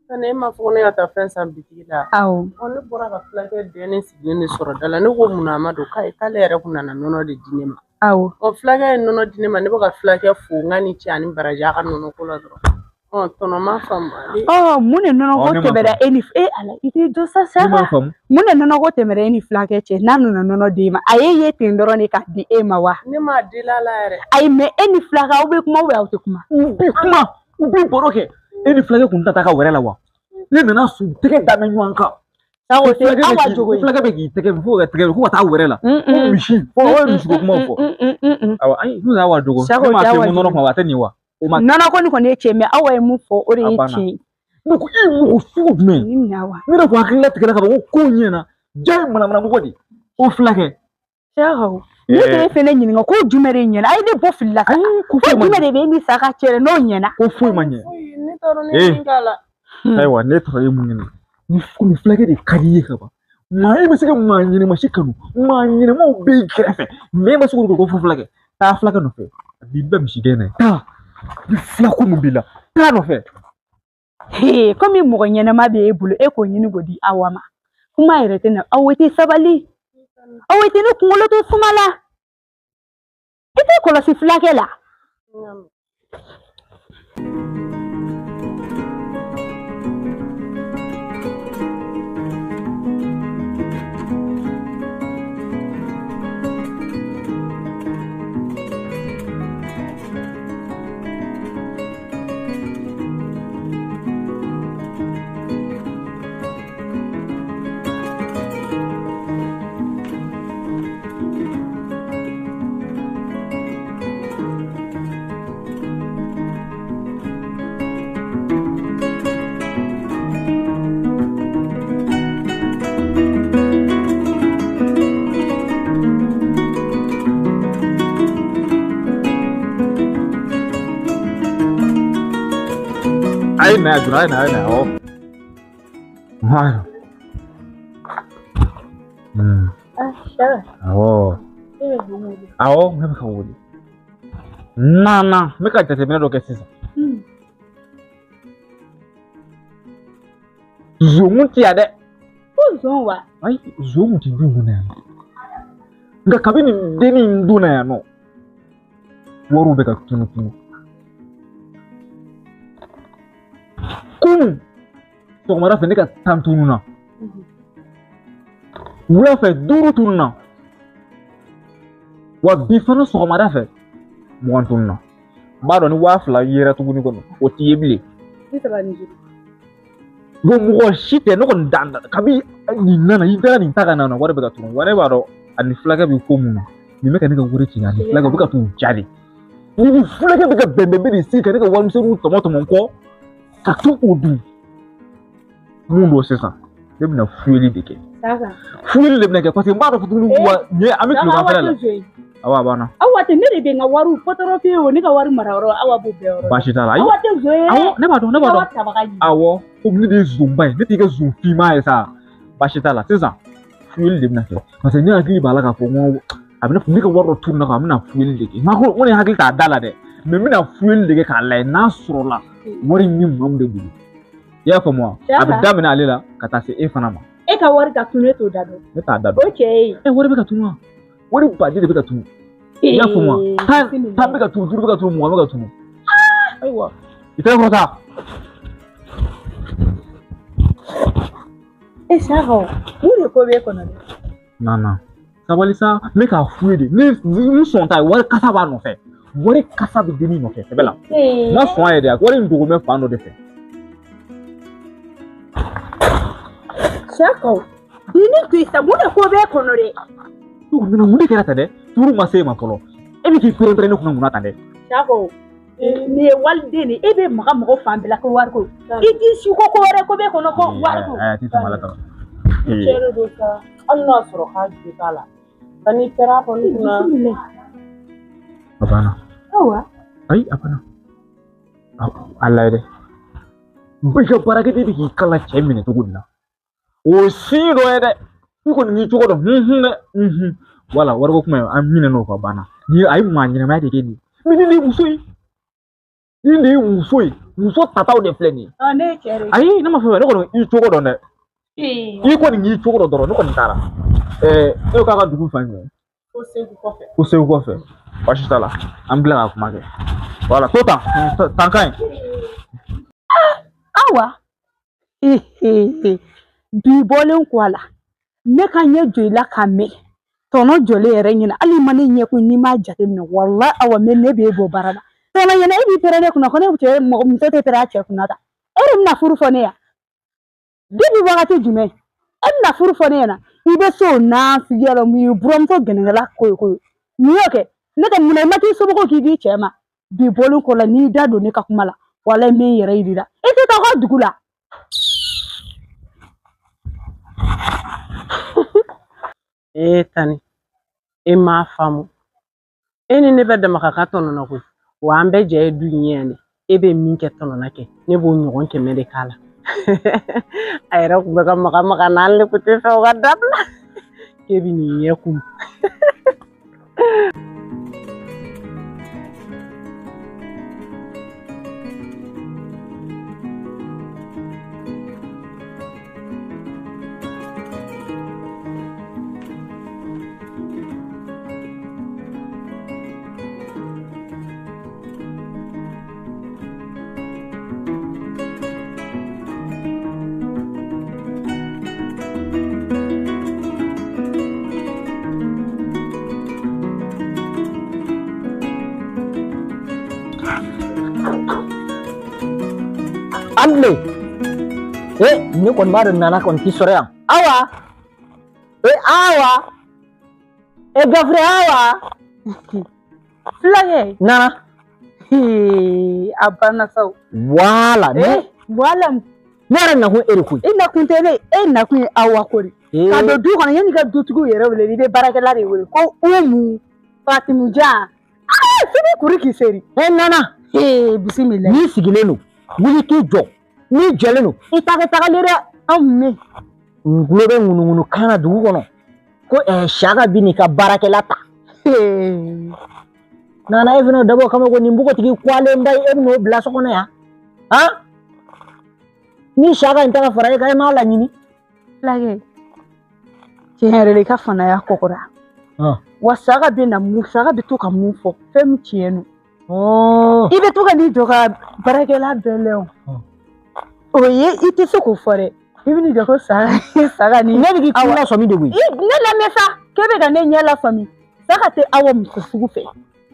[SPEAKER 2] Sani e m'a fɔ ko ne ka taa fɛn san bitigi la.
[SPEAKER 3] Awɔ.
[SPEAKER 2] Ne bɔra ka fulakɛ dɛnnen sigilen de sɔrɔ da la. Ne ko munna a ma don? K'ale yɛrɛ kun nana nɔnɔ de di ne ma.
[SPEAKER 3] Awɔ.
[SPEAKER 2] Fulakɛ ye nɔnɔ di ne ma, ne bɛ ka fulakɛ fo n ka ni cɛ ani baraji a ka nɔnɔ ko la dɔrɔn. Tɔnɔ ma faamu.
[SPEAKER 3] Mun de nɔnɔ ko tɛmɛra e ni e Ala i t'i jɔ sa Saka. Mun de nɔnɔ ko tɛmɛra e ni fulakɛ cɛ n'a nana nɔnɔ d'e ma? A ye ye ten dɔrɔn de k'a di e ma wa?
[SPEAKER 2] Ne m'a deli a la yɛrɛ.
[SPEAKER 3] Ayi, mɛ e ni fulakɛ aw bɛ kuma aw tɛ kuma?
[SPEAKER 1] U bɛ kuma, u bɛ baro kɛ. E ni fulakɛ kun tɛ taa ka wɛrɛ la wa? Ne nana su tɛgɛ da mɛ ɲɔgɔn kan.
[SPEAKER 3] Aw tɛ Awa jogo ye.
[SPEAKER 1] Fulakɛ bɛ k'i tɛgɛ fo ka tɛgɛ fo ka taa wɛrɛ la. Ko misi, fo o ye misiko kumaw fɔ. Awɔ, ayi, n'u y'Awa jogo. Ne m'a f'i ye ko nɔnɔ kuma a tɛ nin wa?
[SPEAKER 3] Nɔnɔ ko nin kɔni ye tiɲɛ mɛ Awa ye mun fɔ o de ye tiɲɛ ye.
[SPEAKER 1] Ne ko e ye mɔgɔ sugu jumɛn?
[SPEAKER 3] Ni minɛ Awa.
[SPEAKER 1] Ne yɛrɛ kun hakili latigɛra ka ban ko ko ɲɛna. Ja ye manamana mɔgɔ de. O fulakɛ.
[SPEAKER 3] Saka, ne bɛ e fɛnɛ ɲininka ko jumɛn de ɲɛna? A ye ne bɔ fili la.
[SPEAKER 1] Ko
[SPEAKER 3] jumɛn de bɛ e ni Saka cɛ n'o ɲɛna?
[SPEAKER 1] Ko foyi ma ɲɛ.
[SPEAKER 2] Ne t'a dɔn ne ye min k'a la.
[SPEAKER 1] Ayiwa, ne tɔgɔ ye mun ɲini? Ni komi fulakɛ de ka di i ye ka ban. Maa e bɛ se ka maa ɲɛnɛma si kanu. Maa ɲɛnɛmaw bɛ i kɛrɛfɛ. Mɛ e ma se k'o ko fo fulakɛ. Taa fulakɛ nɔfɛ. A b'i bɛɛ misi gɛn na ye. Taa. Ni fulako mun b'i la, taa nɔfɛ.
[SPEAKER 3] Komi mɔgɔ ɲɛnɛma bɛ e bolo, e k'o ɲini k'o di Awa ma. Kuma yɛrɛ tɛ na. Awa tɛ sabali. Awa tɛ ne kunkolo to suma la. I tɛ kɔlɔsi fulakɛ la.
[SPEAKER 1] A ye na yan joona, a ye na, a ye na, awɔ. Awɔ. Awɔ, ne bɛ ka wele. Nana, n bɛ ka jateminɛ dɔ kɛ sisan. Zon kun tɛ yan dɛ.
[SPEAKER 3] Ko zon wa?
[SPEAKER 1] Ayi, zon kun tɛ du in kɔnɔ yan nɔ. Nka kabini nin dennin in donna yan nɔ, wariw bɛ ka tunu tunu. Kunun sɔgɔmada fɛ ne ka 10 tununna. Wula fɛ 5 tununna. Wa bi fana sɔgɔmada fɛ 20 tununna. N b'a dɔn ni 2000 yera tuguni kɔnɔ o t'i ye bilen.
[SPEAKER 3] 35.
[SPEAKER 1] Bon mɔgɔ si tɛ ne kɔni dan kabi nin nana i taara nin ta ka na wari bɛ ka tunun wa ne b'a dɔn a ni fulakɛ bɛ ko mun na nin bɛ ka ne ka wari ci a ni fulakɛ u bɛ ka t'u ja de ni fulakɛ bɛ ka bɛnbɛn de sigi ka ne ka warimisɛnninw tɔmɔ tɔmɔ n kɔ ka to k'o dun mun don sisan ne bɛna fuyeli de kɛ fuyeli de bɛna kɛ parce que n b'a dɔn tuguni wa nin ye an bɛ tilegan fɛnɛ la awa a banna
[SPEAKER 3] awa tɛ ne de bɛ n ka wariw fɔtɔrɔfiye o ne ka wari mara yɔrɔ awa b'o bɛɛ yɔrɔ
[SPEAKER 1] baasi t'a la ayi
[SPEAKER 3] awa tɛ zon ye
[SPEAKER 1] awɔ ne b'a dɔn ne b'a dɔn awɔ komi ne de ye zonba ye ne t'i kɛ zon finman ye sa baasi t'a la sisan fuyeli de bɛna kɛ parce que ne hakili b'a la k'a fɔ n ko a bɛna ne ka wari dɔ tununa a bɛna fuyeli de kɛ n ko ne hakili t'a da la dɛ mɛ n bɛna fuyeli de kɛ k'a lajɛ n'a sɔrɔla wari in ni maa min de bolo i y'a faamu wa a bɛ daminɛ ale la ka taa se e fana ma
[SPEAKER 3] e ka wari ka tunu e t'o da dɔn
[SPEAKER 1] ne t'a da dɔn
[SPEAKER 3] o cɛ ye
[SPEAKER 1] e wari bɛ ka tunu wa wari baden de bɛ ka tunu i y'a faamu wa 10 bɛ ka tunu 5 bɛ ka tunu 20 bɛ ka tunu ayiwa i tɛgɛ kɔrɔta.
[SPEAKER 3] E Saka mun de ko b'e kɔnɔ dɛ?
[SPEAKER 1] Nana sabali sa n bɛ k'a f'u ye de ne n sɔn ta ye wari kasa b'a nɔfɛ wari kasa bɛ dennin nɔfɛ sɛbɛ la n ma sɔn a ye dɛ wari in dogo bɛ fan dɔ de fɛ.
[SPEAKER 3] Saka dennin to yen sa mun de ko b'e kɔnɔ dɛ?
[SPEAKER 1] Nana mun de kɛra tan dɛ turu ma se e ma fɔlɔ e bɛ k'i pɛrɛn-pɛrɛn ne kunna mun na tan dɛ?
[SPEAKER 3] Saka nin ye waliden de ye e bɛ maga mɔgɔ fan bɛɛ la ko wari ko i t'i su ko ko wɛrɛ ko b'e kɔnɔ ko wari ko.
[SPEAKER 1] Ayi a tɛ tɛmɛ ala kan.
[SPEAKER 2] Cɛ de don sa hali n'o y'a sɔrɔ k'a ju t'a la ka n'i pɛrɛn a kɔni kunna.
[SPEAKER 1] A banna.
[SPEAKER 3] Awa.
[SPEAKER 1] Ayi a banna. A lajɛ dɛ. I ka baarakɛden bɛ k'i kala cɛ minɛ cogo min na o ye signe dɔ ye dɛ i kɔni k'i cogo dɔn dɛ wala wariko kuma an ɲinɛna o kɔ a banna ni a ye maa ɲɛnamaya de kɛ nin ye nin de ye muso ye nin de ye muso ye muso tataw de filɛ nin ye.
[SPEAKER 3] Ne ye cɛ de ye.
[SPEAKER 1] Ayi ne ma fɛn fɔ ne kɔni i cogo dɔn dɛ i kɔni k'i cogo dɔn dɔrɔn ne kɔni taara e ko k'a ka dugu fan jumɛn.
[SPEAKER 2] Ko Segu kɔfɛ.
[SPEAKER 1] Ko Segu kɔfɛ baasi t'a la an bila ka kuma kɛ wala to tan tan ka ɲi.
[SPEAKER 3] Awa bi bɔlen kɔ a la ne ka ɲɛ jɔ i la ka mɛn tɔnɔ jɔlen yɛrɛ ɲɛna hali i ma ne ɲɛ kun n'i m'a jateminɛ walahi awa mɛ ne b'e bɔ baara la tɔnɔ ɲɛna e b'i pɛrɛn ne kunna ko ne cɛ mɔgɔ muso tɛ pɛrɛn a cɛ kunna ta e de bɛna furu fɔ ne ya depuis wagati jumɛn e bɛna furu fɔ ne ɲɛna i bɛ se o nafigiya la mun ye buranmuso gɛnɛgɛla ko ye ko ye mun y'o kɛ ne tɛ munna i ma t'i somɔgɔw k'i di cɛ ma bi bɔlen kɔ la n'i da don ne ka kuma la walahi n bɛ n yɛrɛ yir'i la e tɛ taa aw ka dugu la.
[SPEAKER 2] Ee Tani e m'a faamu e ni ne bɛ dama ka kan tɔnɔ na koyi wa an bɛɛ jɛ ye du in ye yan dɛ e bɛ min kɛ tɔnɔ na kɛ ne b'o ɲɔgɔn 100 de k'a la a yɛrɛ tun bɛ ka maga maga n'ale de tun tɛ fɛ o ka dabila k'e bɛ nin ɲɛ kun.
[SPEAKER 4] Anle ne kɔni b'a dɔn nana kɔni t'i sɔrɔ yan awa awa gafure awa
[SPEAKER 3] fulakɛ
[SPEAKER 4] nana
[SPEAKER 3] a banna sa o
[SPEAKER 4] wala ne
[SPEAKER 3] wala
[SPEAKER 4] ne yɛrɛ nakun e de koyi
[SPEAKER 3] e nakun tɛ ne e nakun ye awa ko de ka don du kɔnɔ yanni ka dutigiw yɛrɛ wele i bɛ baarakɛla de wele ko Umu Fatimu Jan sini kuru k'i seri
[SPEAKER 4] nana
[SPEAKER 3] bisimila
[SPEAKER 4] n'i sigilen don wuli k'i jɔ n'i jɔlen don i ta kɛ tagalen dɛ
[SPEAKER 3] anw mɛ
[SPEAKER 4] n tulo bɛ ŋunuŋunu kan na dugu kɔnɔ ko Saka bi n'i ka baarakɛla ta nana e fana dabɔ kama ko nin npogotigi kuwalenba ye e bɛn'o bila so kɔnɔ yan han ni Saka in ta ka fara e kan e m'a laɲini
[SPEAKER 3] fulakɛ tiɲɛ yɛrɛ la i ka fanaya kɔgɔra wa Saka bɛ na mun Saka bɛ to ka mun fɔ fɛn min tiɲɛ don i bɛ to ka n'i jɔ ka baarakɛla bɛɛ lɛ o o ye i tɛ se k'o fɔ dɛ i bɛ n'i jɔ ko Saka ni
[SPEAKER 4] ne bɛ k'i kun lasɔmi de koyi
[SPEAKER 3] ne lamɛn sa k'e bɛ ka ne ɲɛ lasɔmi Saka tɛ awa muso sugu fɛ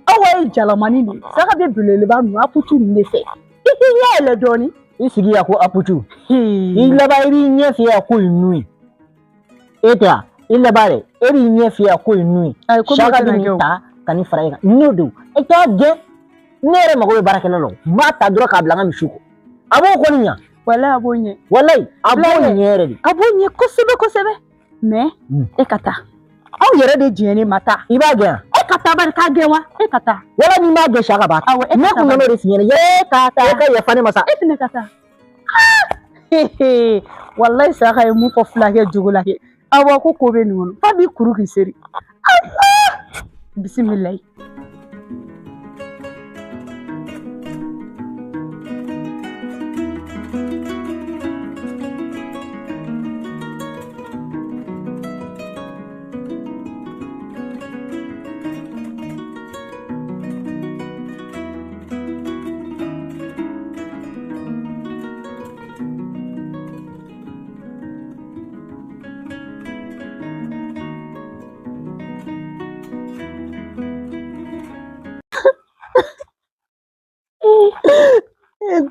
[SPEAKER 3] awa ye jalamani de ye Saka bɛ belebeleba ninnu aputu ninnu de fɛ i t'i ɲɛ yɛlɛ dɔɔnin
[SPEAKER 4] I sigi yan ko aputu. I laban i b'i ɲɛ fiyɛ ko ye nun ye. E tɛ wa? I laban dɛ, e b'i ɲɛ fiyɛ ko ye nun ye. Saka bɛ nin ta ka nin fara e kan. N'o don, e t'a gɛn. Ne yɛrɛ mago bɛ baarakɛla la o. N b'a ta dɔrɔn k'a bila n ka misiw kɔ. A b'o kɔni ɲa.
[SPEAKER 3] Walayi a b'o ɲɛ.
[SPEAKER 4] Walayi a b'o ɲɛ yɛrɛ de.
[SPEAKER 3] A b'o ɲɛ kosɛbɛ kosɛbɛ. Mais e ka taa. Aw yɛrɛ de jɛnnen ma taa.
[SPEAKER 4] I b'a gɛn.
[SPEAKER 3] E ka taa bari k'a gɛn wa? E ka taa.
[SPEAKER 4] Wala ni m'a gɛn Saka b'a.
[SPEAKER 3] Awɔ e
[SPEAKER 4] ne kun nana o de f'i ɲɛna.
[SPEAKER 3] E ka taa.
[SPEAKER 4] E ka yafa ne ma sa.
[SPEAKER 3] E fɛnɛ ka taa. Walayi Saka ye mun fɔ fulakɛ jogo la kɛ. Awɔ ko ko bɛ nin kɔnɔ. F'a b'i kuru k'i seri. Bisimilayi.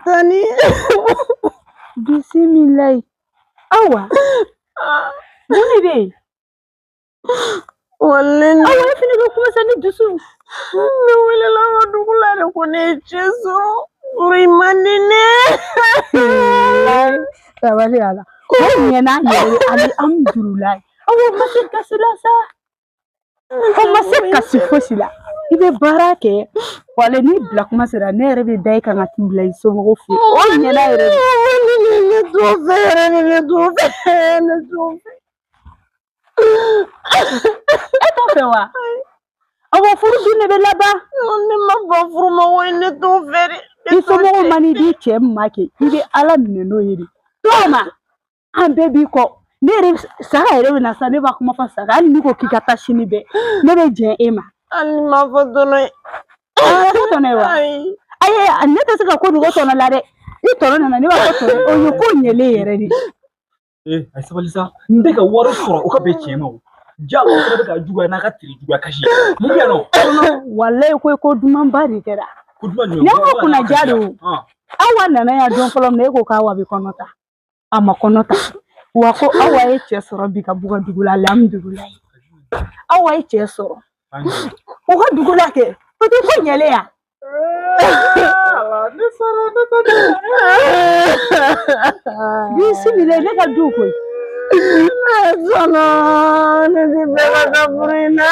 [SPEAKER 3] Tani bisimilayi. Awa mun de bɛ yen?
[SPEAKER 2] Walayi
[SPEAKER 3] awa e fɛnɛ bɛ kuma sa ni dusu.
[SPEAKER 2] Ne welela an ka dugu la de ko ne ye cɛ sɔrɔ. Furu in man di ne.
[SPEAKER 3] Sabali ala. O ɲɛna yɛrɛ alihamudulilayi. Awa ma se kasi la sa. O ma se kasi fosi la. I bɛ baara kɛ wala n'i bila kuma sera ne yɛrɛ bɛ da i kan ka t'i bila i somɔgɔw fɛ yen. O ɲɛna yɛrɛ de.
[SPEAKER 2] Ne t'o fɛ yɛrɛ ne t'o fɛ ne t'o fɛ.
[SPEAKER 3] E t'o fɛ wa? Awɔ furu dun de bɛ laban.
[SPEAKER 2] Ne ma ban furu ma wa ne t'o fɛ de.
[SPEAKER 3] I somɔgɔw man n'i di cɛ min ma kɛ i bɛ Ala minɛ n'o ye de. Tɔgɔma an bɛɛ b'i kɔ. Ne yɛrɛ Saka yɛrɛ bɛ na sa ne b'a kuma fɔ Saka hali n'i ko k'i ka taa sini bɛɛ ne bɛ jɛn e ma.
[SPEAKER 2] Hali ni m'a fɔ tɔnɔ ye.
[SPEAKER 3] Aa ko tɔnɔ ye wa? Ayi ne tɛ se ka ko dogo tɔnɔ la dɛ. Ni tɔnɔ nana ne b'a fɔ tɔnɔ o ye ko ɲɛlen yɛrɛ de.
[SPEAKER 1] Ee a ye sabali sa n tɛ ka wari sɔrɔ o ka bɛn tiɲɛ ma o. Jago o fana bɛ ka juguya n'a ka teri juguya kasi. Mun bɛ yan nɔ?
[SPEAKER 3] Walayi ko dumanba de kɛra.
[SPEAKER 1] Ko duman jumɛn?
[SPEAKER 3] Ne ko kunnaja don. Awa nana yan don fɔlɔ min na e ko k'Awa bɛ kɔnɔ ta. A ma kɔnɔ ta. Wa ko Awa ye cɛ sɔrɔ bi ka b'u ka dugu la alihamudulilayi. Awa ye cɛ sɔrɔ. U ka dugu la kɛ o tɛ ko ɲɛlen ya. Bisimilayi ne ka du koyi.
[SPEAKER 2] Sɔnɔ ne ti fɛ ka taa furu in na.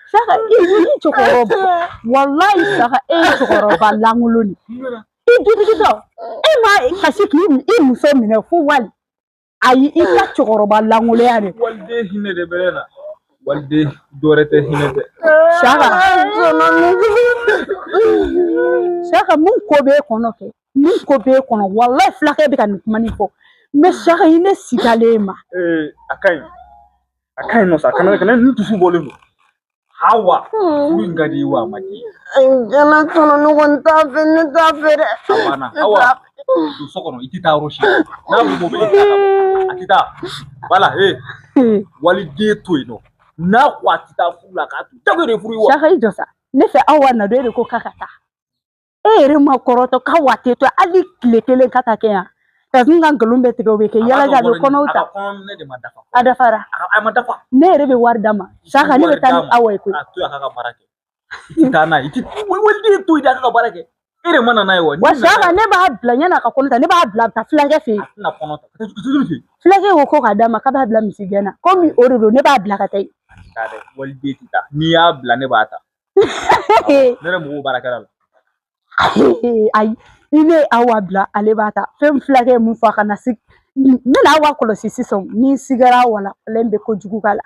[SPEAKER 3] Saka i cɛkɔrɔba walayi Saka e ye cɛkɔrɔba lankolon de. I dutigi dɔ e ma kasi k'i muso minɛ fo wali ayi i ka cɛkɔrɔba lankolonya de.
[SPEAKER 1] Waliden hinɛ de bɛ ne la. Waliden dɔwɛrɛ tɛ hinɛ tɛ.
[SPEAKER 3] Saka Saka mun ko b'e kɔnɔ kɛ mun ko b'e kɔnɔ walayi fulakɛ bɛ ka nin kuma nin fɔ mɛ Saka i ne sigalen ma.
[SPEAKER 1] Ee a ka ɲi a ka ɲi nɔ sa kana kana nin dusu bɔlen don. Awa furu in ka di wa a ma di.
[SPEAKER 2] Jɛnɛ tɔnɔ ne kɔni t'a fɛ ne t'a fɛ dɛ.
[SPEAKER 1] A banna Awa don so kɔnɔ i tɛ taa yɔrɔ si n'a bɛ mobili ta ka bɔ a tɛ taa wala ee waliden to yen nɔ. N'a ko a tɛ taa furu la k'a to jago de furu ye wa.
[SPEAKER 3] Saka i jɔ sa ne fɛ Awa na don e de ko k'a ka taa e yɛrɛ ma kɔrɔtɔ k'Awa tɛ to hali tile kelen ka taa kɛ yan ka n ka nkalon bɛɛ tigɛ o bɛ kɛ yala a bɛ kɔnɔw ta.
[SPEAKER 1] A ka kɔnɔ ne de ma dafa.
[SPEAKER 3] A dafara.
[SPEAKER 1] A ma dafa.
[SPEAKER 3] Ne yɛrɛ bɛ wari d'a ma Saka ne bɛ taa ni Awa ye koyi.
[SPEAKER 1] A to yen a k'a ka baara kɛ i tɛ taa n'a ye i tɛ waliden to yen a k'a ka baara kɛ e de ma na n'a ye wa.
[SPEAKER 3] Wa Saka ne b'a bila yan'a ka kɔnɔ ta ne b'a bila a bɛ taa fulakɛ fɛ yen.
[SPEAKER 1] A tɛna kɔnɔ ta ka taa joli fɛ yen.
[SPEAKER 3] Fulakɛ ko ko k'a d'a ma k'a b'a bila misigɛn na komi o de don ne b'a bila ka taa yen.
[SPEAKER 1] Taa dɛ waliden tɛ taa n'i y'a bila ne b'a ta. Ne yɛrɛ mɔgɔw baarakɛla la.
[SPEAKER 3] Ayi i ne Awa bila ale b'a ta fɛn fulakɛ ye mun fɔ a kana si n bɛna Awa kɔlɔsi sisan ni sigara Awa la ale bɛ kojugu k'a la.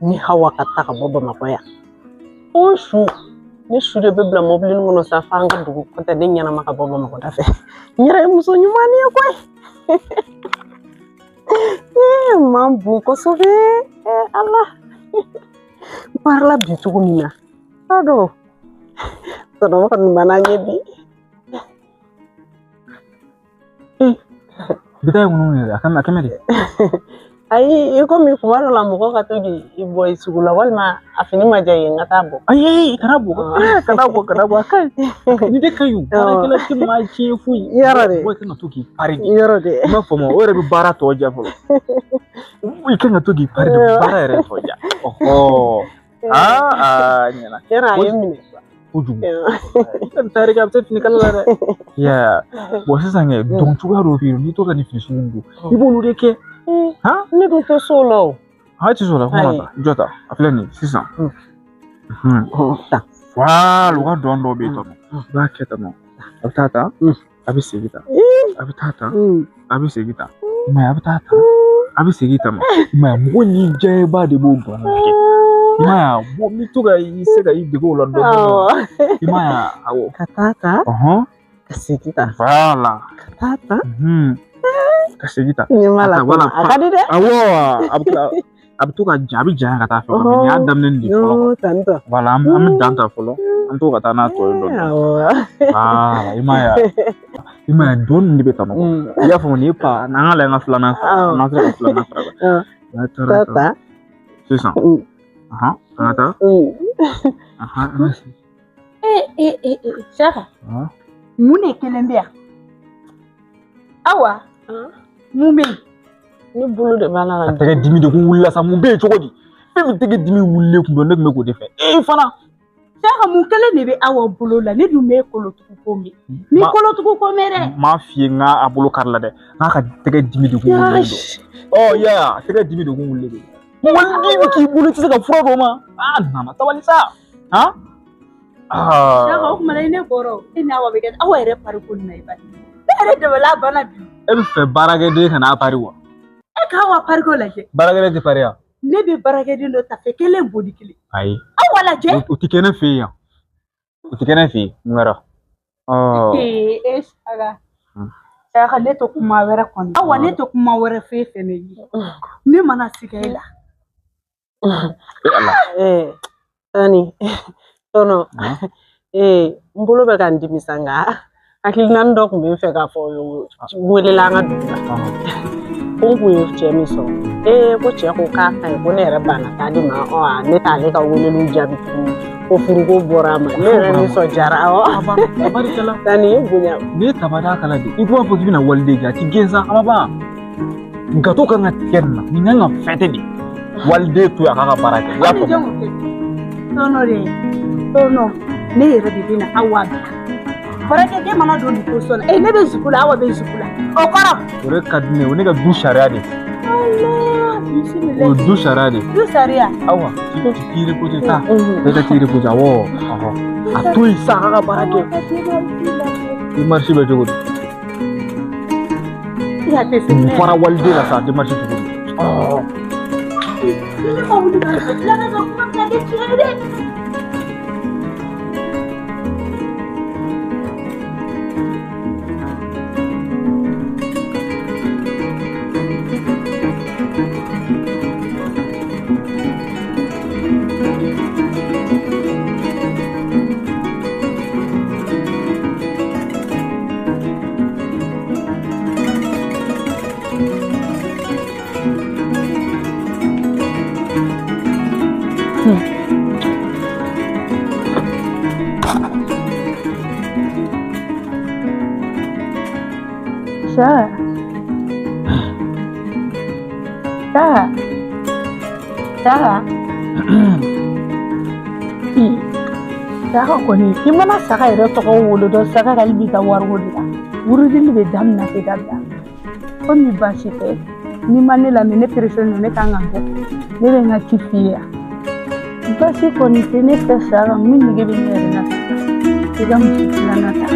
[SPEAKER 2] Ni Hawa ka taa ka bɔ Bamakɔ yan o su Ne su de bɛ bila mɔbili in kɔnɔ sa f'an ka dugu kɔn tɛ ne ɲɛnama ka bɔ Bamakɔ da fɛ. N yɛrɛ ye muso ɲuman ye koyi. Ee man bon kosɛbɛ. Ee Ala. N parila bi cogo min na. T'a dɔn. Tɔnɔ kɔni banna n ye bi.
[SPEAKER 1] Bi ta ye ŋunu yɛrɛ, a kɛmɛ de.
[SPEAKER 2] Ayi, i komi kuma dɔ la mɔgɔ ka to k'i bɔ i sugu la walima a fini ma diya i ye n ka taa bɔ.
[SPEAKER 1] Ayi, kana bɔ, kana bɔ, kana bɔ, a ka ɲi. Nin de ka ɲi o. Baarakɛla tɛ maa tiɲɛ foyi.
[SPEAKER 2] Yɔrɔ de.
[SPEAKER 1] Mɔgɔ kan ka to k'i pari de.
[SPEAKER 2] Yɔrɔ de.
[SPEAKER 1] I m'a faamu, o yɛrɛ bɛ baara tɔ diya fɔlɔ. I kan ka to k'i pari de, baara yɛrɛ tɔ diya. Ɔhɔ. Aa, ɲɛna.
[SPEAKER 2] Yɔrɔ a ye n minɛ.
[SPEAKER 1] Kojugu. I bɛ taa a bɛ se fini kala la dɛ. Ya. Bon sisan kɛ dɔn cogoya dɔw bɛ yen n'i to ka nin fini sugu don i b'olu de kɛ. Han?
[SPEAKER 2] Ne dun tɛ s'o la o.
[SPEAKER 1] A tɛ s'o la, kuma ta. Jɔ ta. A filɛ nin ye sisan.
[SPEAKER 2] Ta.
[SPEAKER 1] Voilà, u ka dɔn dɔw bɛ yen tɔ. I b'a kɛ tan nɔ. A bɛ taa ta. A bɛ segin ta. A bɛ taa ta. A bɛ segin ta. I m'a ye a bɛ taa ta. A bɛ segin ta ma. I m'a ye mɔgɔ ni jɛba de b'o dɔn kɛ. I m'a ye bon n bɛ to ka i se ka i dege o la dɔɔnin. I m'a ye awɔ.
[SPEAKER 2] Ka taa ta. Ka segin ta.
[SPEAKER 1] Voilà.
[SPEAKER 2] Ka taa ta.
[SPEAKER 1] Ka segin ta.
[SPEAKER 2] Ɲɛ b'a la a ka di dɛ.
[SPEAKER 1] Awɔ, a bɛ to ka ja, a bɛ janya ka taa fɛ. Nin y'a daminɛ de fɔlɔ.
[SPEAKER 2] Tantɔ.
[SPEAKER 1] Voilà, an bɛ dan ta fɔlɔ. An to ka taa n'a tɔ ye dɔɔnin.
[SPEAKER 2] Awɔ.
[SPEAKER 1] Voilà, i m'a ye i m'a ye dɔɔnin de bɛ tan nɔ. I y'a faamu nin ye pa n'an ka lajɛ an ka filanan fara. N'an sera ka filanan fara.
[SPEAKER 2] Taa ta.
[SPEAKER 1] Sisan. An ka taa.
[SPEAKER 3] Ee Saka. Mun de kelen bɛ yan? Awa. Mun bɛ yen?
[SPEAKER 2] Ne bolo de b'a la ka
[SPEAKER 1] a tɛgɛ dimi de kun wulila sa, mun bɛ yen cogo di? Fɛn min tɛgɛ dimi wulilen kun don, ne tun bɛ k'o de fɛ. E fana.
[SPEAKER 3] Saka, mun kelen de bɛ Awa bolo la? Ne dun bɛ kolotugu ko mɛn. Ni kolotugu ko mɛn dɛ.
[SPEAKER 1] N m'a f'i ye n k'a bolo kari la dɛ. N k'a ka tɛgɛ dimi de kun wulilen don. Ɔ ya, tɛgɛ dimi de kun wulilen don. Waliden bɛ k'i bolo, i tɛ se ka fura dɔ ma. Aa nana sabali sa. Han?
[SPEAKER 3] Saka, o tuma na i ne kɔrɔ, e ni Awa bɛ kɛ Awa yɛrɛ pariko nin na i ba. Ne yɛrɛ dabali banna bi.
[SPEAKER 1] E bɛ fɛ baarakɛden ka n'a pari wa?
[SPEAKER 3] E k'Awa pariko lajɛ.
[SPEAKER 1] Baarakɛden tɛ pari wa?
[SPEAKER 3] Ne bɛ baarakɛden dɔ ta fɛ kelen boli kelen.
[SPEAKER 1] Ayi.
[SPEAKER 3] Awa lajɛ.
[SPEAKER 1] O tɛ kɛ ne fɛ yen yan. O tɛ kɛ ne fɛ yen. Mun kɛra?
[SPEAKER 3] Ee e Saka. Saka, ne tɛ kuma wɛrɛ kɔni. Awa, ne tɛ kuma wɛrɛ f'e fɛnɛ ye. Ne mana siga e la.
[SPEAKER 1] E Ala.
[SPEAKER 2] Ee Tani, tɔnɔ. Ee n bolo bɛ ka n dimi sa nka hakilina dɔ tun bɛ n fɛ k'a fɔ n welela an ka dugu la. Ko n kun ye cɛ min sɔrɔ. Ee ko cɛ ko k'a ka ɲi ko ne yɛrɛ banna taali ma ɔ ne t'ale ka weleliw jaabi tuguni ko furuko bɔra a ma ne yɛrɛ nisɔndiyara awɔ. Tani i bonya.
[SPEAKER 1] N'i ye tabada kala de i b'a fɔ k'i bɛna waliden kɛ a ti gɛn sa a ma ban. Gato kan ka tigɛ nin na nin kan ka fɛtɛ de. Waliden to yen a k'a ka baara kɛ. I y'a faamu.
[SPEAKER 3] Tɔnɔ de tɔnɔ ne yɛrɛ de bɛ na Awa bila. Baarakɛden mana don nin posɔn na, ne bɛ zuku la, Awa bɛ zuku la. O kɔrɔ.
[SPEAKER 1] O de ka di ne ye, o ne ka du sariya de.
[SPEAKER 3] Ala, bisimila.
[SPEAKER 1] O du sariya de.
[SPEAKER 3] Du sariya.
[SPEAKER 1] Awa, t'i reposer ta. E ka t'i reposer awɔ. A to yen sa, a k'a ka baara kɛ. Démarche bɛ cogo di? Nin fɔra waliden la sa, démarche cogo di?
[SPEAKER 3] Ne ma wuli ka jɔ, tila ka kuma bɛna kɛ tiɲɛ ye dɛ. Saka. Saka. Saka. Saka kɔni, i mana Saka yɛrɛ tɔgɔ wolo dɔn, Saka ka b'i ka wariko de la. Wurudili bɛ daminɛ k'i dabila. Komi baasi tɛ, n'i ma ne lamɛn, ne pereselen don, ne kan ka bɔ. Ne bɛ n ka ci f'i ye yan. Baasi kɔni tɛ ne fɛ Saka, min nege bɛ ne yɛrɛ la sisan. I ka muso filanan ta.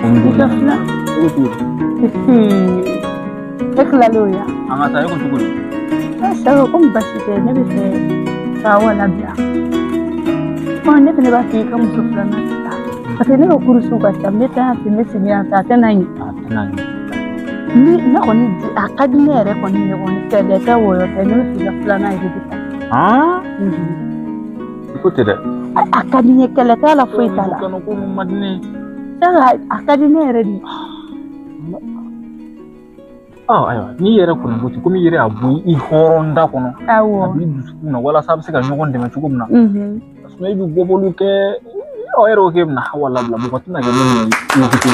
[SPEAKER 3] I ka filan. E tilalen o ya?
[SPEAKER 1] An ka taa, e ko cogo di?
[SPEAKER 3] Saka, komi baasi tɛ, ne bɛ fɛ ka Awa labila. Ne fɛnɛ b'a fɛ i ka muso filanan ta. Parce que ne ka kurusiw ka ca, n bɛ taa yan fɛ, n bɛ segin yan fɛ, a tɛ na ɲɛ.
[SPEAKER 1] A tɛ na ɲɛ.
[SPEAKER 3] Ni ne kɔni a ka di ne yɛrɛ kɔni ye kɔni, kɛlɛ tɛ wɔyɔ tɛ, ne bɛ fɛ i ka filanan yɛrɛ de ta.
[SPEAKER 1] I ko ten dɛ.
[SPEAKER 3] A ka di n ye, kɛlɛ t'a la, foyi t'a la.
[SPEAKER 1] Muso filanan ko ninnu man di ne ye.
[SPEAKER 3] A ka di ne yɛrɛ de ye.
[SPEAKER 1] Ayiwa, n'i yɛrɛ kɔni ko ten, komi i yɛrɛ y'a bɔ i hɔrɔn da kɔnɔ.
[SPEAKER 3] Awɔ.
[SPEAKER 1] A b'i dusukun na walasa a bɛ se ka ɲɔgɔn dɛmɛ cogo min na. Parce que e bɛ bɔbɔliw kɛ, aw yɛrɛ ko k'e bɛna Hawa labila, mɔgɔ tɛna kɛ min ye i ko ten.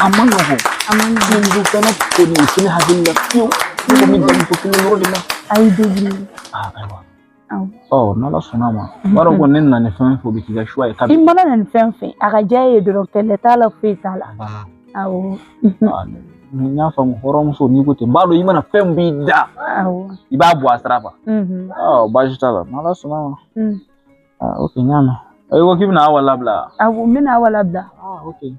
[SPEAKER 1] A ma nɔgɔn.
[SPEAKER 3] A ma nɔgɔn.
[SPEAKER 1] Muso filanan kɔni o tɛ ne hakili la fiyewu. Ne kɔni bɛ muso kelen yɔrɔ de la.
[SPEAKER 3] A y'i débrouiller.
[SPEAKER 1] Ayiwa.
[SPEAKER 3] Awɔ.
[SPEAKER 1] N'Ala sɔnna a ma. N b'a dɔn kɔni ne nana ni fɛn o fɛn, o bɛ k'i ka choix ye.
[SPEAKER 3] I mana na ni fɛn fɛn, a ka diya e ye dɔrɔn, kɛlɛ t'a la, foyi t'a la. Awɔ.
[SPEAKER 1] N y'a faamu, hɔrɔnmuso n'i ko ten, n b'a dɔn i mana fɛn min b'i da.
[SPEAKER 3] Awɔ.
[SPEAKER 1] I b'a bɔ a sira kan. Baasi t'a la, n'Ala sɔnna a ma. Ok, n y'a mɛn. I ko k'i bɛna Awa labila.
[SPEAKER 3] Awɔ, n bɛna Awa labila.
[SPEAKER 1] Ok.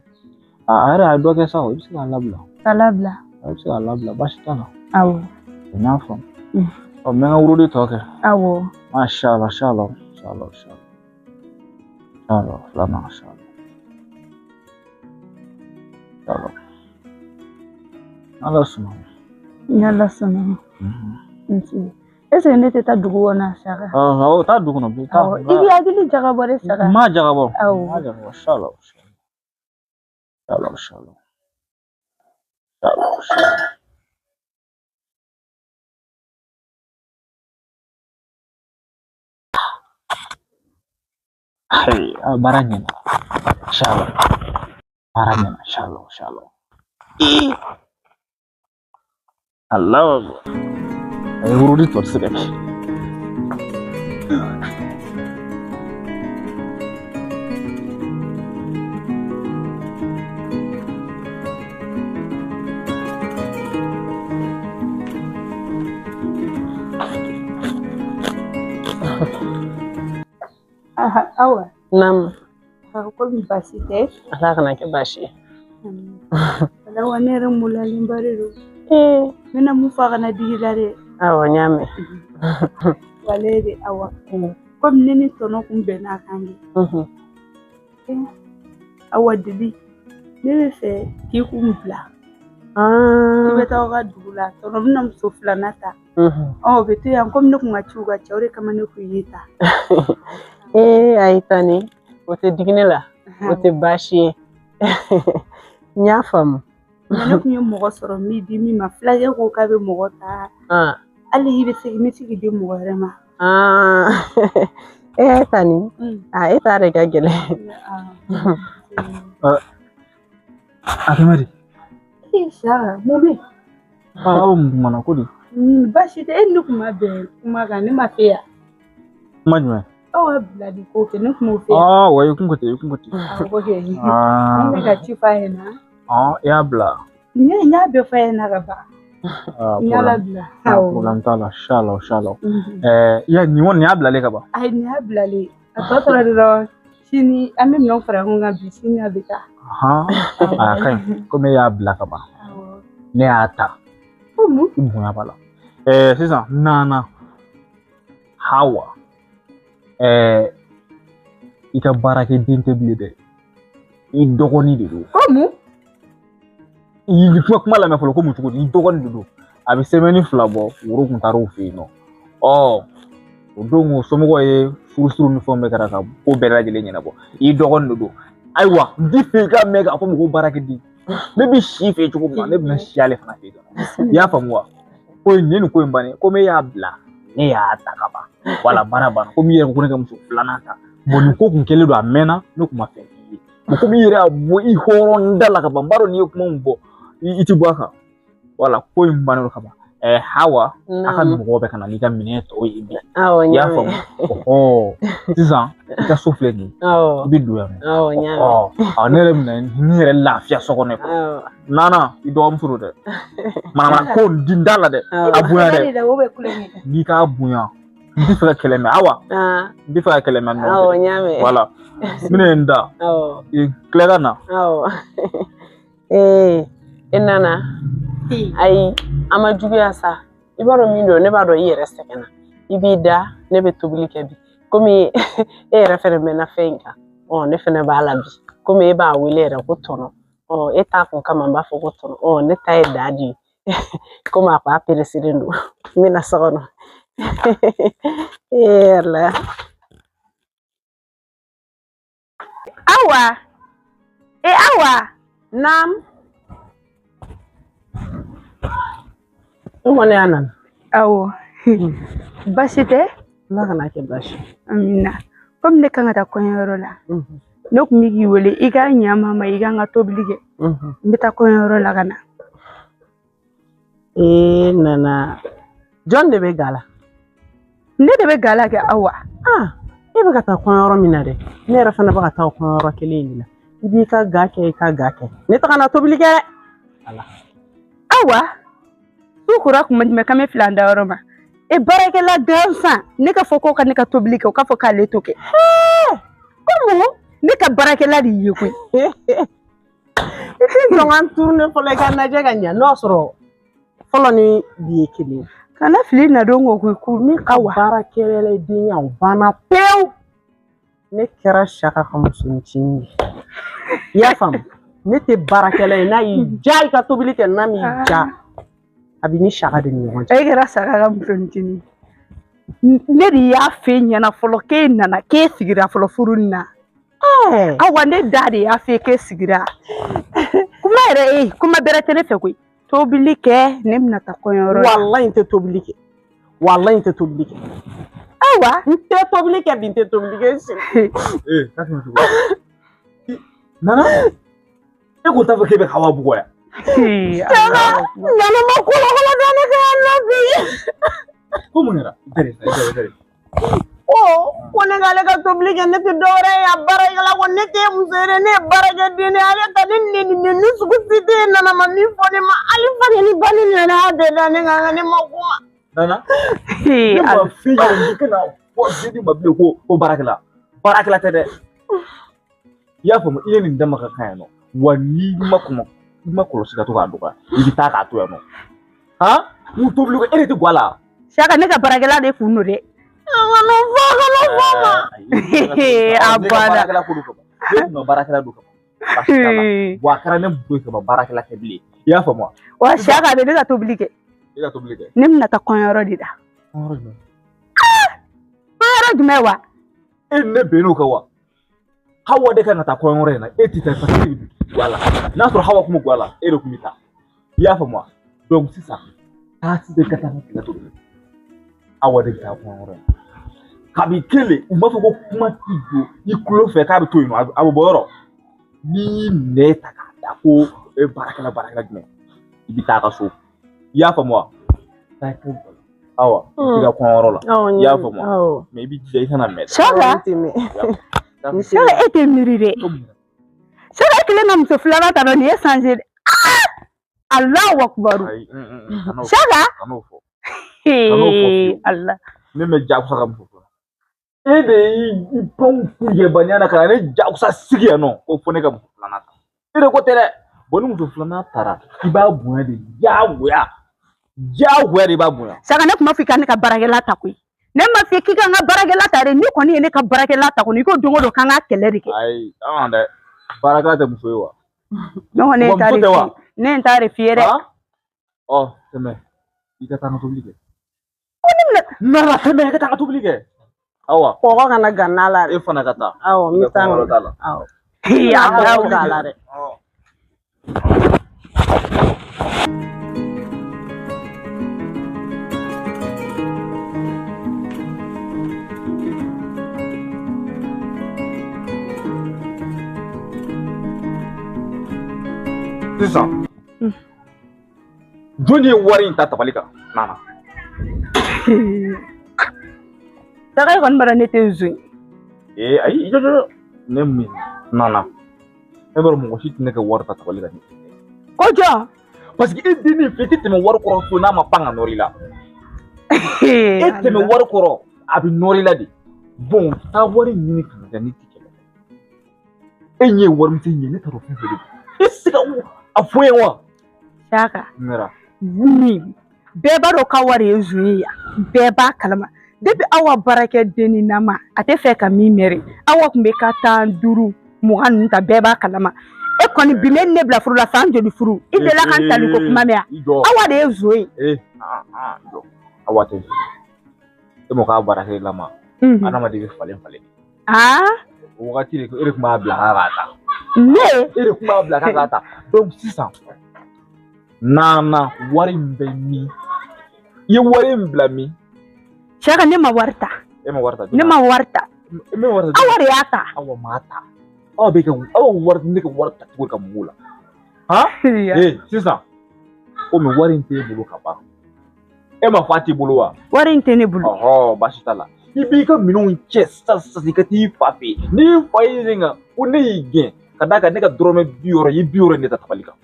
[SPEAKER 1] A yɛrɛ a ye dɔ kɛ sa, i bɛ se k'a labila.
[SPEAKER 3] K'a labila.
[SPEAKER 1] A bɛ se k'a labila, baasi t'a la.
[SPEAKER 3] Awɔ.
[SPEAKER 1] N y'a faamu. N bɛ n ka wurudi tɔ kɛ.
[SPEAKER 3] Awɔ.
[SPEAKER 1] Mashallah, inshallah, inshallah, inshallah. Inshallah, filanan, inshallah. Inshallah. Ala sɔnna.
[SPEAKER 3] Ni Ala sɔnna ma. Est-ce que ne tɛ taa dugu kɔnɔ Saka?
[SPEAKER 1] Awɔ, taa dugu kɔnɔ.
[SPEAKER 3] Awɔ, i b'i hakili jagabɔ dɛ Saka.
[SPEAKER 1] N m'a jagabɔ.
[SPEAKER 3] Awɔ.
[SPEAKER 1] N m'a jagabɔ, inshallah. Inshallah, inshallah. Inshallah, inshallah. Baara ɲɛna. Inshallah. Baara ɲɛna, inshallah, inshallah. Allahu akbar. A ye wurudi tɔ tɛ se ka kɛ.
[SPEAKER 3] Awa.
[SPEAKER 2] Naamu.
[SPEAKER 3] Komi baasi tɛ.
[SPEAKER 2] Ala kana kɛ baasi ye.
[SPEAKER 3] Awa, ne yɛrɛ maloyalenba de don. N bɛna mun fɔ a kana digi i la dɛ.
[SPEAKER 2] Awɔ, n y'a mɛn.
[SPEAKER 3] Walayi de Awa. Komi ne ni tɔnɔ kun bɛnna a kan de. Awa Deli, ne bɛ fɛ k'i kun bila. I bɛ taa aw ka dugu la, tɔnɔ bɛna muso filanan ta. O bɛ to yan, komi ne kun ka ciw ka ca, o de kama ne kun y'i ta.
[SPEAKER 2] Ayi Tani, o tɛ digi ne la, o tɛ baasi ye. N y'a faamu.
[SPEAKER 3] Ne kun ye mɔgɔ sɔrɔ min di min ma, fulakɛ ko k'a bɛ mɔgɔ ta. Hali i bɛ se, n bɛ se k'i di mɔgɔ wɛrɛ ma.
[SPEAKER 2] Tani, e ta de ka gɛlɛn.
[SPEAKER 1] A kɛmɛ di?
[SPEAKER 3] Saka, mun bɛ yen?
[SPEAKER 1] Aw mun kumana ko di?
[SPEAKER 3] Baasi tɛ, e ni ne kun ma bɛn kuma kan, ne ma fɛ yan.
[SPEAKER 1] Kuma jumɛn?
[SPEAKER 3] Aw ka bila di ko kɛ, ne kun m'o fɛ yan.
[SPEAKER 1] Wa i kun ko ten, i kun ko ten.
[SPEAKER 3] Awɔ kɛ. N bɛ ka ci f'a ɲɛna.
[SPEAKER 1] I y'a bila.
[SPEAKER 3] N y'a bɛɛ f'a ɲɛna ka ban. N y'a labila.
[SPEAKER 1] Problème t'a la, inshallah, inshallah. Ya nin kɔni nin y'a bilalen ka ban.
[SPEAKER 3] Ayi, nin y'a bilalen. A tɔ tora dɔrɔn sini an bɛ minɛnw fara ɲɔgɔn kan bi, sini a bɛ taa.
[SPEAKER 1] A ka ɲi, komi e y'a bila ka ban. Ne y'a ta. I bonya b'a la. Sisan Nana, Hawa, i ka baarakɛden tɛ bilen dɛ. I dɔgɔnin de don.
[SPEAKER 3] Ko mun?
[SPEAKER 1] I kuma lamɛn fɔlɔ, ko mun cogo di? I dɔgɔnin de don. A bɛ semaine 2 bɔ, woro kun taara o fɛ yen nɔ. O don o somɔgɔw ye furusiri ni fɛnw bɛɛ kɛra ka ko bɛɛ lajɛlen ɲɛnabɔ. I dɔgɔnin de don. Ayiwa, n t'i fɛ i ka mɛn k'a fɔ mɔgɔw baarakɛden. Ne bɛ si fɛ cogo min na, ne bɛna si ale fana fɛ yen. I y'a faamu wa? Ko in nin ye nin ko in bannen, komi e y'a bila, ne y'a ta ka ban. Wala baara banna. Komi i yɛrɛ ko ne ka muso filanan ta. Bon, nin ko kun kɛlen don a mɛnna, ne kun ma fɛn k'i ye. Komi i yɛrɛ y'a bɔ i hɔrɔn da la ka ban, n b'a dɔn n'i ye kuma min bɔ, i ti bɔ a kan. Wala ko in bannen don ka ban. Hawa, a ka mɔgɔw bɛ ka na n'i ka minɛn tɔw ye bi.
[SPEAKER 2] Awɔ, n
[SPEAKER 1] y'a
[SPEAKER 2] y'a
[SPEAKER 1] faamu. Sisan i ka so filɛ nin ye.
[SPEAKER 2] Awɔ.
[SPEAKER 1] I bɛ don yan nɔ.
[SPEAKER 2] Awɔ, n y'a mɛn.
[SPEAKER 1] Ne yɛrɛ bɛna n yɛrɛ lafiya so kɔnɔ.
[SPEAKER 2] Awɔ.
[SPEAKER 1] Nana, i dɔgɔmuso don dɛ. Manamana ko nin di n da la dɛ. A bonya dɛ. N'i k'a bonya, n tɛ fɛ ka kɛlɛ mɛn. Awa, n tɛ fɛ ka kɛlɛ mɛn.
[SPEAKER 2] Awɔ, n y'a mɛn.
[SPEAKER 1] Wala. N bɛna n da.
[SPEAKER 2] Awɔ.
[SPEAKER 1] I tila ka na.
[SPEAKER 2] Awɔ. E nana. Ayi, a ma juguya sa. I b'a dɔn min don, ne b'a dɔn i yɛrɛ sɛgɛnna. I b'i da, ne bɛ tobili kɛ bi. Komi e yɛrɛ fɛnɛ mɛnna fɛn in kan, ɔ ne fɛnɛ b'a la bi. Komi e b'a wele yɛrɛ ko tɔnɔ, ɔ e t'a kun kama n b'a fɔ ko tɔnɔ, ɔ ne ta ye da di ye. Komi a ko a peresilen don, n bɛna so kɔnɔ. Ee Ala.
[SPEAKER 3] Awa, e Awa.
[SPEAKER 2] Naam. I kɔni a nana.
[SPEAKER 3] Awɔ. Baasi tɛ?
[SPEAKER 2] Ala kana kɛ baasi.
[SPEAKER 3] Amina. Komi ne kan ka taa kɔɲɔyɔrɔ la, ne tun bɛ k'i wele i ka ɲa ma ma i ka n ka tobili kɛ. N bɛ taa kɔɲɔyɔrɔ la ka na.
[SPEAKER 2] Ee nana, jɔn de bɛ ga la?
[SPEAKER 3] Ne de bɛ ga la kɛ Awa.
[SPEAKER 2] Ah, e bɛ ka taa kɔɲɔyɔrɔ min na dɛ, ne yɛrɛ fana bɛ ka taa o kɔɲɔyɔrɔ kelen in de la. I b'i ka ga kɛ, i ka ga kɛ. Ne tɛ ka na tobili kɛ dɛ. Ala.
[SPEAKER 3] Awa, su kora kuma jumɛn k'an bɛ fili an dayɔrɔ ma. E baarakɛla gansan, ne ka fɔ ko ka ne ka tobili kɛ, o k'a fɔ k'ale t'o kɛ. Ko mun? Ne ka baarakɛla de y'i ye koyi.
[SPEAKER 2] I tɛ jɔ n ka n tourner fɔlɔ i ka lajɛ ka ɲɛ, n'o y'a sɔrɔ fɔlɔ ni bi ye kelen ye.
[SPEAKER 3] Kana fili na don ko koyi ko
[SPEAKER 2] Ne ka baarakɛla denya o banna pewu. Ne kɛra Saka ka musonicinin ye. I y'a faamu? Ne tɛ baarakɛla ye, n'a y'i diya i ka tobili kɛ, n'a m'i diya a b'i ni Saka de ni ɲɔgɔn cɛ.
[SPEAKER 3] E kɛra Saka ka musonicinin ye. Ne de y'a f'e ɲɛna fɔlɔ k'e nana k'e sigira fɔlɔ furu nin na. Awa ne da de y'a f'e k'e sigira. Kuma yɛrɛ e kuma bɛrɛ tɛ ne fɛ koyi. Tobili kɛ, ne bɛna taa kɔɲɔyɔrɔ la.
[SPEAKER 2] Walayi n tɛ tobili kɛ. Walayi n tɛ tobili kɛ.
[SPEAKER 3] Awa.
[SPEAKER 2] N tɛ tobili kɛ bi, n tɛ tobili kɛ sini.
[SPEAKER 1] Ee, k'a tɛmɛ cogo. Nana, e ko t'a fɔ k'e bɛ Hawa bugɔ yan.
[SPEAKER 2] Saka, nana ma kolokolo da ne kan yan nɔ bi.
[SPEAKER 1] Ko mun kɛra? I tɛ i tɛ i tɛ.
[SPEAKER 2] Ko ko ne k'ale ka tobili kɛ, ne tɛ dɔwɛrɛ ye a baarakɛla kɔ, ne tɛ muso ye dɛ, ne ye baarakɛden de ye. Ale ka ne neni neni sugu si tɛ yen, nana ma min fɔ ne ma, hali fa ni ba ni nana a bɛɛ da ne kan, ne ma kuma.
[SPEAKER 1] Nana, ne ma f'i ɲɛna i kana fɔ den ma bilen ko ko baarakɛla. Baarakɛla tɛ dɛ. I y'a faamu, i ye nin dama ka kan yan nɔ. Wa n'i ma kɔn, i ma kɔlɔsi ka to k'a dɔgɔya, i bɛ taa k'a to yan nɔ. Han? Mun tobili ko e de tɛ guwa la?
[SPEAKER 3] Saka, ne ka baarakɛla de kun don dɛ.
[SPEAKER 2] Kana fɔ, kana fɔ ma.
[SPEAKER 3] A banna.
[SPEAKER 1] Baarakɛla ko don kaban. Ne tun ka baarakɛla don kaban. Baasi t'a la. Wa a kɛra ne muso ye kaban, baarakɛla tɛ bilen. I y'a faamu wa?
[SPEAKER 3] Wa Saka, a bɛ ne ka tobili kɛ.
[SPEAKER 1] I ka tobili kɛ.
[SPEAKER 3] Ne bɛna taa kɔɲɔyɔrɔ de la.
[SPEAKER 1] Kɔɲɔyɔrɔ jumɛn?
[SPEAKER 3] Kɔɲɔyɔrɔ jumɛn wa?
[SPEAKER 1] E ni ne bɛnn'o kan wa? Hawa de kan ka taa kɔɲɔyɔrɔ in na, e tɛ taa parce que e bɛ guwa la. N'a sɔrɔ Hawa tun bɛ guwa la, e de tun bɛ taa. I y'a faamu wa? Donc sisan, taa sisan i ka taa n ka tiga tobi. Awa de bɛ taa kɔɲɔyɔrɔ in na. Kabi kelen, u b'a fɔ ko kuma ti don i tulo fɛ k'a bɛ to yen nɔ, a bɛ bɔ yɔrɔ. N'i y'i nɛn ta k'a da ko e baarakɛla baarakɛla jumɛn, i bɛ taa a ka so. I y'a faamu wa? Taa i ka Awa, i t'i ka kɔɲɔyɔrɔ la. I y'a faamu wa? Mais i b'i jija i kana mɛn dɛ.
[SPEAKER 3] Saka, Saka e tɛ miiri dɛ. Saka, e kelen ka muso filanan ta dɔn nin ye sanze dɛ. Alahu akubaru. Saka.
[SPEAKER 1] Kan'o fɔ. Kan'o fɔ fiyewu.
[SPEAKER 3] Ala.
[SPEAKER 1] Ne bɛ jagosa ka muso filanan. E de y'i pan kunjɛbaniya na ka na ne jagosa sigi yan nɔ ko fo ne ka muso filanan ta. E de ko tɛ dɛ. Bon ni muso filanan taara, i b'a bonya de diyagoya. Diyagoya de i b'a bonya.
[SPEAKER 3] Saka, ne tun b'a fɔ i ka ne ka baarakɛla ta koyi. Ne ma f'i k'i ka n ka baarakɛla ta dɛ, n'i kɔni ye ne ka baarakɛla ta kɔni, i ko don o don k'an ka kɛlɛ de kɛ.
[SPEAKER 1] Ayi, an dɛ. Baarakɛla tɛ muso ye wa?
[SPEAKER 3] Ne kɔni ye
[SPEAKER 1] Wa
[SPEAKER 3] n ta
[SPEAKER 1] muso
[SPEAKER 3] de
[SPEAKER 1] tɛ
[SPEAKER 3] f'i
[SPEAKER 1] wa?
[SPEAKER 3] ye. Ne ye n ta de f'i ye dɛ.
[SPEAKER 1] Ɔ, tɛmɛ. I ka taa n ka tobili kɛ. Nana tɛmɛ, i ka taa n ka tobili kɛ. Awa.
[SPEAKER 2] Kɔgɔ kana gan n'a la dɛ.
[SPEAKER 1] E fana ka taa.
[SPEAKER 2] Awɔ, n bɛ taa
[SPEAKER 1] Kɔɲɔyɔrɔ t'a la.
[SPEAKER 2] Awɔ.
[SPEAKER 3] Ee,
[SPEAKER 2] A
[SPEAKER 3] Alahu.
[SPEAKER 2] k'a la dɛ.
[SPEAKER 1] Sisan, jɔnni ye wari in ta tabali kan? Nana.
[SPEAKER 3] Saka, e kɔni b'a dɔn ne tɛ zon ye.
[SPEAKER 1] Ee, ayi, jɔ jɔ. Ne min nana. Ne b'a dɔn mɔgɔ si tɛ ne ka wari ta tabali kan.
[SPEAKER 3] Ko jɔn?
[SPEAKER 1] Parce que e den filɛ, i tɛ tɛmɛ wari kɔrɔ so n'a ma pan ka nɔrɔ i la. E tɛmɛ wari kɔrɔ, a bɛ nɔrɔ i la de. Bon, taa wari ɲini ka na ne ti kɛlɛ. E ɲɛ ye warimisɛn ye, ne t'a dɔn fɛn fɛn de don. E tɛ se ka a fɔ n ye wa?
[SPEAKER 3] Saka.
[SPEAKER 1] Nɛra.
[SPEAKER 3] Ni bɛɛ b'a dɔn k'a wari ye zon ye yan. Bɛɛ b'a kalama. Depuis Awa baarakɛdennin nama a tɛ fɛ ka min mɛri. Awa tun bɛ ka 10, 5, 20 ninnu ta bɛɛ b'a kalama. E kɔni bi ne bila furu la san joli furu? I delila ka n tali ko kuma mɛn wa? Awa de ye zo ye.
[SPEAKER 1] Jɔ. Awa tɛ zo. E mɔ k'a baarakɛlama. Adamaden bɛ falen falen. O wagati de e de tun b'a bila k'a ta.
[SPEAKER 3] Ne?
[SPEAKER 1] E de tun b'a bila k'a ta. Donc sisan nana wari in bɛ min? I ye wari in bila min?
[SPEAKER 3] Saka ne ma wari ta.
[SPEAKER 1] E ma wari ta.
[SPEAKER 3] Ne ma wari ta.
[SPEAKER 1] E ma wari ta.
[SPEAKER 3] Awa de y'a ta.
[SPEAKER 1] Awa m'a ta. Aw bɛ ka aw wari ne ka wari ta cogo ka mun la? Han? Sisan komi wari in t'e bolo ka ban. E ma fɔ a t'i bolo wa?
[SPEAKER 3] Wari in tɛ ne bolo.
[SPEAKER 1] Ɔhɔ, baasi t'a la. I b'i ka minɛnw cɛ sisan sisan i ka t'i fa fɛ yen. N'i fa y'i ɲininka ko ne y'i gɛn ka d'a kan ne ka dɔrɔmɛ 60 i ye 60 ne ta tabali kan.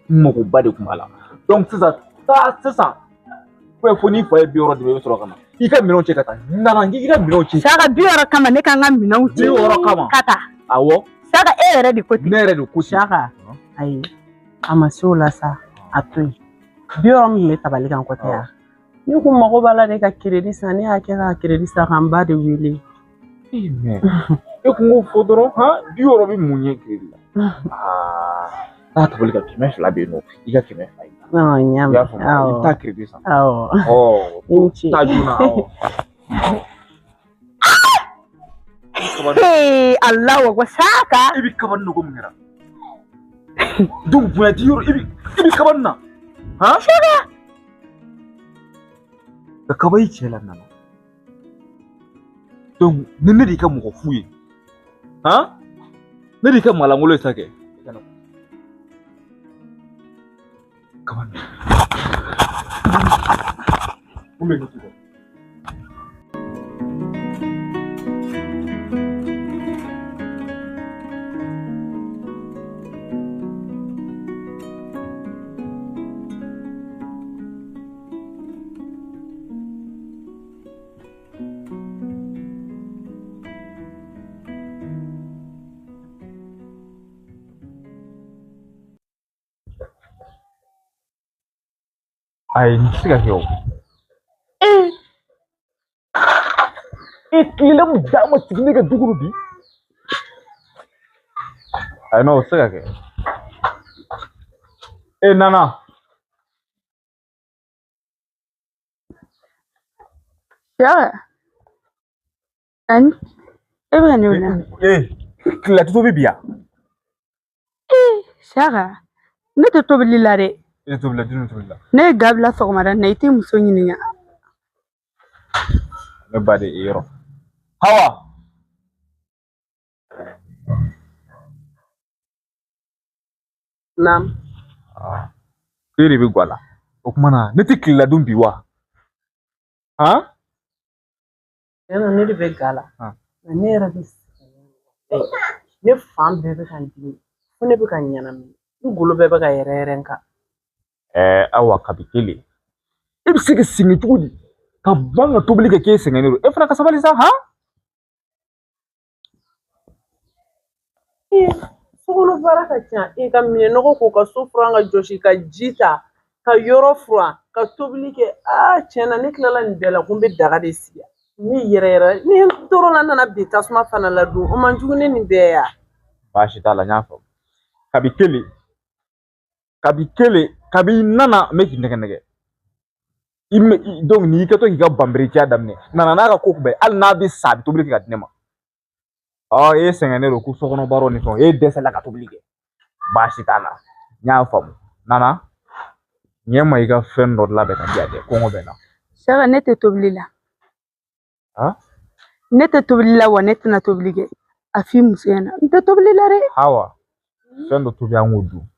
[SPEAKER 1] N makoba de tun b'a la. Donc sisan taa sisan fo n'i fa ye 60 d'i ma i bɛ sɔrɔ ka na. I ka minɛnw cɛ ka taa. Nana n k'i ka minɛnw cɛ.
[SPEAKER 3] Saka 60 kama ne ka n ka minɛnw cɛ.
[SPEAKER 1] 60 kama.
[SPEAKER 3] Ka taa.
[SPEAKER 1] Awɔ.
[SPEAKER 3] Saka e yɛrɛ de ko ten.
[SPEAKER 1] Ne yɛrɛ de ko ten.
[SPEAKER 2] Saka ayi a ma se o la sa a to yen. 60 min bɛ tabali kan kɔtɛ yan. Ne kun mago b'a la de ka crédit san ne y'a kɛ ka crédit san ka n ba de wele.
[SPEAKER 1] E kun k'o fɔ dɔrɔn han 60 bɛ mun ɲɛ crédit la. Taa tabali kan 200 bɛ yen nɔ i ka 200 in ta.
[SPEAKER 2] N y'a
[SPEAKER 1] I y'a faamu i bɛ taa crédit san.
[SPEAKER 2] Awɔ.
[SPEAKER 1] I ni ce. Taa joona awɔ.
[SPEAKER 3] Alahu akbar Saka.
[SPEAKER 1] I bɛ kaba nɔgɔ mun kɛra? Donc bonya ti yɔrɔ i bɛ kaba nin na. Han?
[SPEAKER 3] Saka.
[SPEAKER 1] Ka kaba i cɛ la nana. Donc ni ne de y'i ka mɔgɔ fu ye. Han? Ne de y'i ka maalankolon ye sa kɛ. Kaba nin. Mun bɛ kɛ sisan? Ayi nin tɛ se ka kɛ o. E tilela mun d'a ma sigi ne ka du kɔnɔ bi? Ayi non o tɛ se ka kɛ. E nana.
[SPEAKER 3] Saka. Ani e bɛ ka ne wele.
[SPEAKER 1] Tilela tobi bi yan.
[SPEAKER 3] Saka ne tɛ tobili la dɛ.
[SPEAKER 1] E tɛ tobili la, jɔn bɛ tobili la?
[SPEAKER 3] Ne ye ga bila sɔgɔmada in na i t'i muso ɲininka.
[SPEAKER 1] Ne ba de e yɔrɔ. Hawa.
[SPEAKER 2] Naam.
[SPEAKER 1] E de bɛ ga la. O kuma na ne tɛ tilela dun bi wa? Han?
[SPEAKER 2] Tiɲɛ na ne de bɛ ga la. Nka ne yɛrɛ bɛ sɛgɛn. Ne fan bɛɛ bɛ ka n dimi. Fo ne bɛ ka ɲɛnamini. N golo bɛɛ bɛ ka yɛrɛ yɛrɛ n kan.
[SPEAKER 1] Awa kabi kelen. E bɛ se ka sɛgɛn cogo di? Ka ban ka tobili kɛ k'e sɛgɛnnen don. E fana ka sabali sa han?
[SPEAKER 2] Sokɔnɔ baara ka ca. E ka minɛnɔgɔ ko ka so furan ka jɔsi ka ji ta ka yɔrɔ furan ka tobili kɛ. Tiɲɛ na ne tilala nin bɛɛ la ko n bɛ daga de sigi. Ne yɛrɛ yɛrɛ ne tɔɔrɔ la n nana bin tasuma fana la dun o man jugu ne nin bɛɛ ya.
[SPEAKER 1] Baasi t'a la n y'a faamu. Kabi kelen kabi kelen kabi nana n bɛ k'i nɛgɛ nɛgɛ. Donc n'i kɛtɔ k'i ka banberekiya daminɛ nana n'a ka ko bɛɛ hali n'a bɛ sa a bɛ tobili kɛ ka di ne ma. E sɛgɛnnen don ko sokɔnɔ baaraw ni fɛnw e dɛsɛla ka tobili kɛ. Baasi t'a la n y'a faamu. Nana ɲɛ ma i ka fɛn dɔ labɛn ka di yan dɛ kɔngɔ bɛ n na.
[SPEAKER 3] Saka ne tɛ tobili la. Ne tɛ tobili la wa ne tɛna tobili kɛ. A f'i muso ɲɛna n tɛ tobili la dɛ.
[SPEAKER 1] Hawa fɛn dɔ tobi an k'o dun.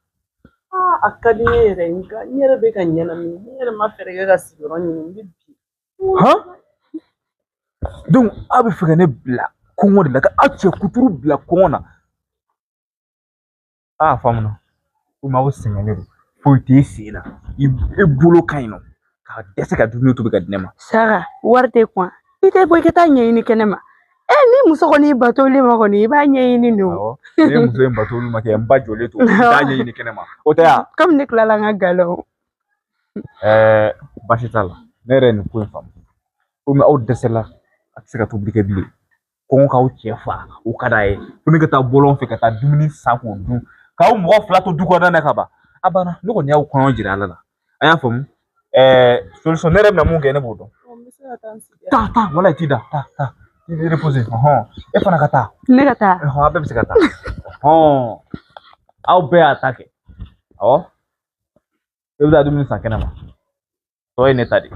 [SPEAKER 2] A ka di ne yɛrɛ nka n yɛrɛ bɛ ka ɲɛnamini n yɛrɛ ma fɛɛrɛ kɛ ka sigiyɔrɔ ɲini n bɛ bin.
[SPEAKER 1] Han? Donc aw bɛ fɛ ka ne bila kɔngɔ de la ka aw cɛ kuturu bila kɔngɔ na. A faamuna. Komi aw sɛgɛnnen don foyi t'e sen na i bolo ka ɲi nɔ ka dɛsɛ ka dumuni tobi ka di ne ma.
[SPEAKER 3] Saka wari tɛ kuwa i tɛ bɔ i ka taa ɲɛɲini kɛnɛ ma. Ni muso kɔni y'i ba tobili ma kɔni i b'a ɲɛɲini de o.
[SPEAKER 1] Awɔ ne muso in ba tobili ma kɛ n ba jɔlen to n t'a ɲɛɲini kɛnɛ ma o tɛ yan.
[SPEAKER 3] Komi ne tilala n ka ga la o.
[SPEAKER 1] Baasi t'a la ne yɛrɛ ye nin ko in faamu. Komi aw dɛsɛla a tɛ se ka tobili kɛ bilen. Kɔngɔ k'aw cɛ fa o ka d'a ye. Ko ne ka taa bɔlɔn fɛ ka taa dumuni san k'o dun. K'aw mɔgɔ fila to du kɔnɔna na ka ban. A banna ne kɔni y'aw kɔɲɔ jira Ala la. A y'a faamu? Solution ne yɛrɛ bɛna mun kɛ ne b'o dɔn. Taa taa wala i t'i da taa taa. I b'i reposer ɔhɔn e fana ka taa.
[SPEAKER 3] Ne ka taa.
[SPEAKER 1] Ɔhɔn aw bɛɛ bɛ se ka taa. Ɔhɔn aw bɛɛ y'a ta kɛ. Awɔ. E bɛ taa dumuni san kɛnɛ ma. Tɔ ye ne ta de ye.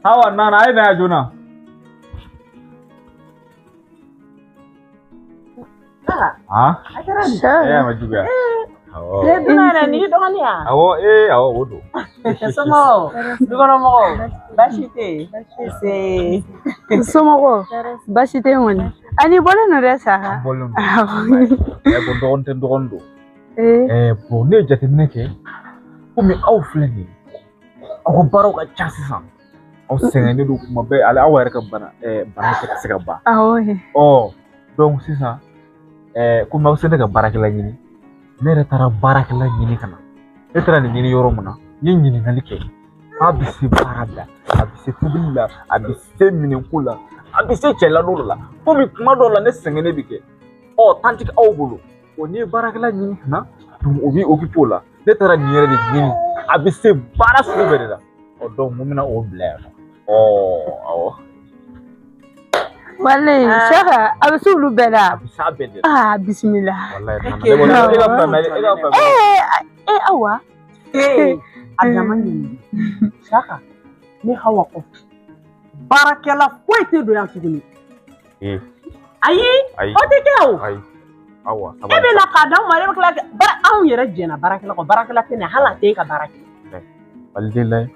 [SPEAKER 1] Hawa nana a ye na yan joona.
[SPEAKER 2] A kɛra di?
[SPEAKER 1] E ma juguya. Awɔ.
[SPEAKER 2] Ne dunan yɛrɛ n'i dɔgɔnin ya?
[SPEAKER 1] Awɔ awɔ o don.
[SPEAKER 2] Somɔgɔw, dukɔnɔmɔgɔw, baasi tɛ yen? Nse.
[SPEAKER 3] Somɔgɔw, baasi tɛ yen kɔni. Ani bɔlen don dɛ sa.
[SPEAKER 1] An bɔlen don. Bon dɔgɔnin tɛ dɔgɔnin don. Bon ne ye jateminɛ kɛ komi aw filɛ nin ye aw ka baaraw ka ca sisan. Aw sɛgɛnnen don kuma bɛɛ ale aw yɛrɛ ka bana bana tɛ ka se ka ban.
[SPEAKER 3] Awɔ.
[SPEAKER 1] Ɔ donc sisan komi aw se ne ka baarakɛla ɲini ne yɛrɛ taara baarakɛla ɲini ka na ne taara nin ɲini yɔrɔ min na n ye ɲininkali kɛ a bɛ se baara la a bɛ se tobili la a bɛ se minɛnko la a bɛ se cɛ ladon la komi kuma dɔw la ne sɛgɛnnen bɛ kɛ ɔ tan tɛ aw bolo o n'i ye baarakɛla ɲini ka na donc o b'i occupé o la ne taara nin yɛrɛ de ɲini a bɛ se baara sugu bɛɛ de la ɔ donc mun bɛna o bila yan nɔ ɔ awɔ.
[SPEAKER 3] Walayi Saka a bɛ se olu bɛɛ la.
[SPEAKER 1] A bɛ se a bɛɛ de la.
[SPEAKER 3] Aa bisimila.
[SPEAKER 1] Walayi nana ne ka faamuyali e ka faamuyali.
[SPEAKER 3] Awa.
[SPEAKER 2] A dama ɲini. Saka ne Hawa kɔfɛ baarakɛla foyi tɛ don yan tuguni. Ayi o tɛ kɛ o.
[SPEAKER 1] Ayi awa.
[SPEAKER 2] E bɛ na k'a d'anw ma e bɛ tila ka baara anw yɛrɛ jɛnna baarakɛla kɔ baarakɛla tɛ na hali a tɛ e ka baara kɛ.
[SPEAKER 1] Walilayi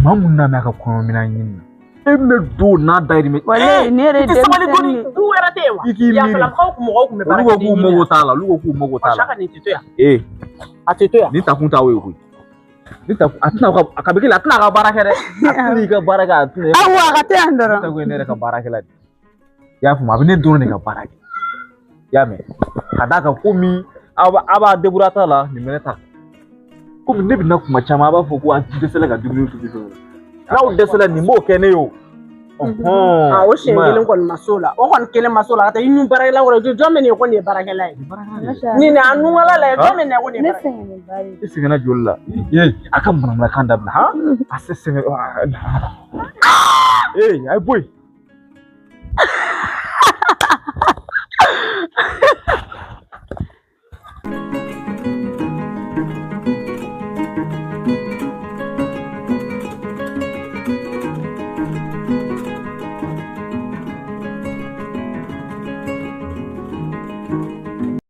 [SPEAKER 1] maa mun nana a ka kɔɲɔminɛn ɲini na. E bɛ don n'a dayirimɛ.
[SPEAKER 3] Walayi ne yɛrɛ ye denmisɛnnin ye.
[SPEAKER 2] Du wɛrɛ tɛ yen wa?
[SPEAKER 1] I k'i miiri.
[SPEAKER 2] Yanfɛlamɔgɔw mɔgɔw tun bɛ baara
[SPEAKER 1] Olu ko k'u mago t'a la olu ko k'u mago t'a la.
[SPEAKER 2] Saka nin tɛ to yan.
[SPEAKER 1] A
[SPEAKER 2] tɛ to yan.
[SPEAKER 1] Nin ta kun t'aw ye koyi. Nin ta kun a tɛna ka a ka bɛ kɛ a tɛna a ka baara kɛ dɛ. A tɛna i ka baara kɛ a tɛna.
[SPEAKER 3] Awɔ a ka to yan dɔrɔn.
[SPEAKER 1] Nin ta kun ye ne yɛrɛ ka baarakɛla de ye. I y'a faamu a bɛ ne dɔrɔn de ka baara kɛ. I y'a mɛn ka d'a kan komi aw b'a débrouiller ta la nin bɛ ne ta. Komi ne bɛ na kuma caman a b'a fɔ ko an dɛsɛla ka dumuni tobi fɛnw na. N'aw dɛsɛla nin b'o kɛ ne ye o.
[SPEAKER 2] O siɲɛ kelen kɔni ma s'o la o kɔni kelen ma s'o la ka taa i nu baarakɛla wɛrɛ jɔn bɛ nin ye ko nin ye baarakɛla ye nin a nukala la jɔn bɛ nin ye ko nin ye baarakɛla ye.
[SPEAKER 1] I sɛgɛnna joli la a ka manamanakan dabila han a se sɛgɛn a ye bɔ yen.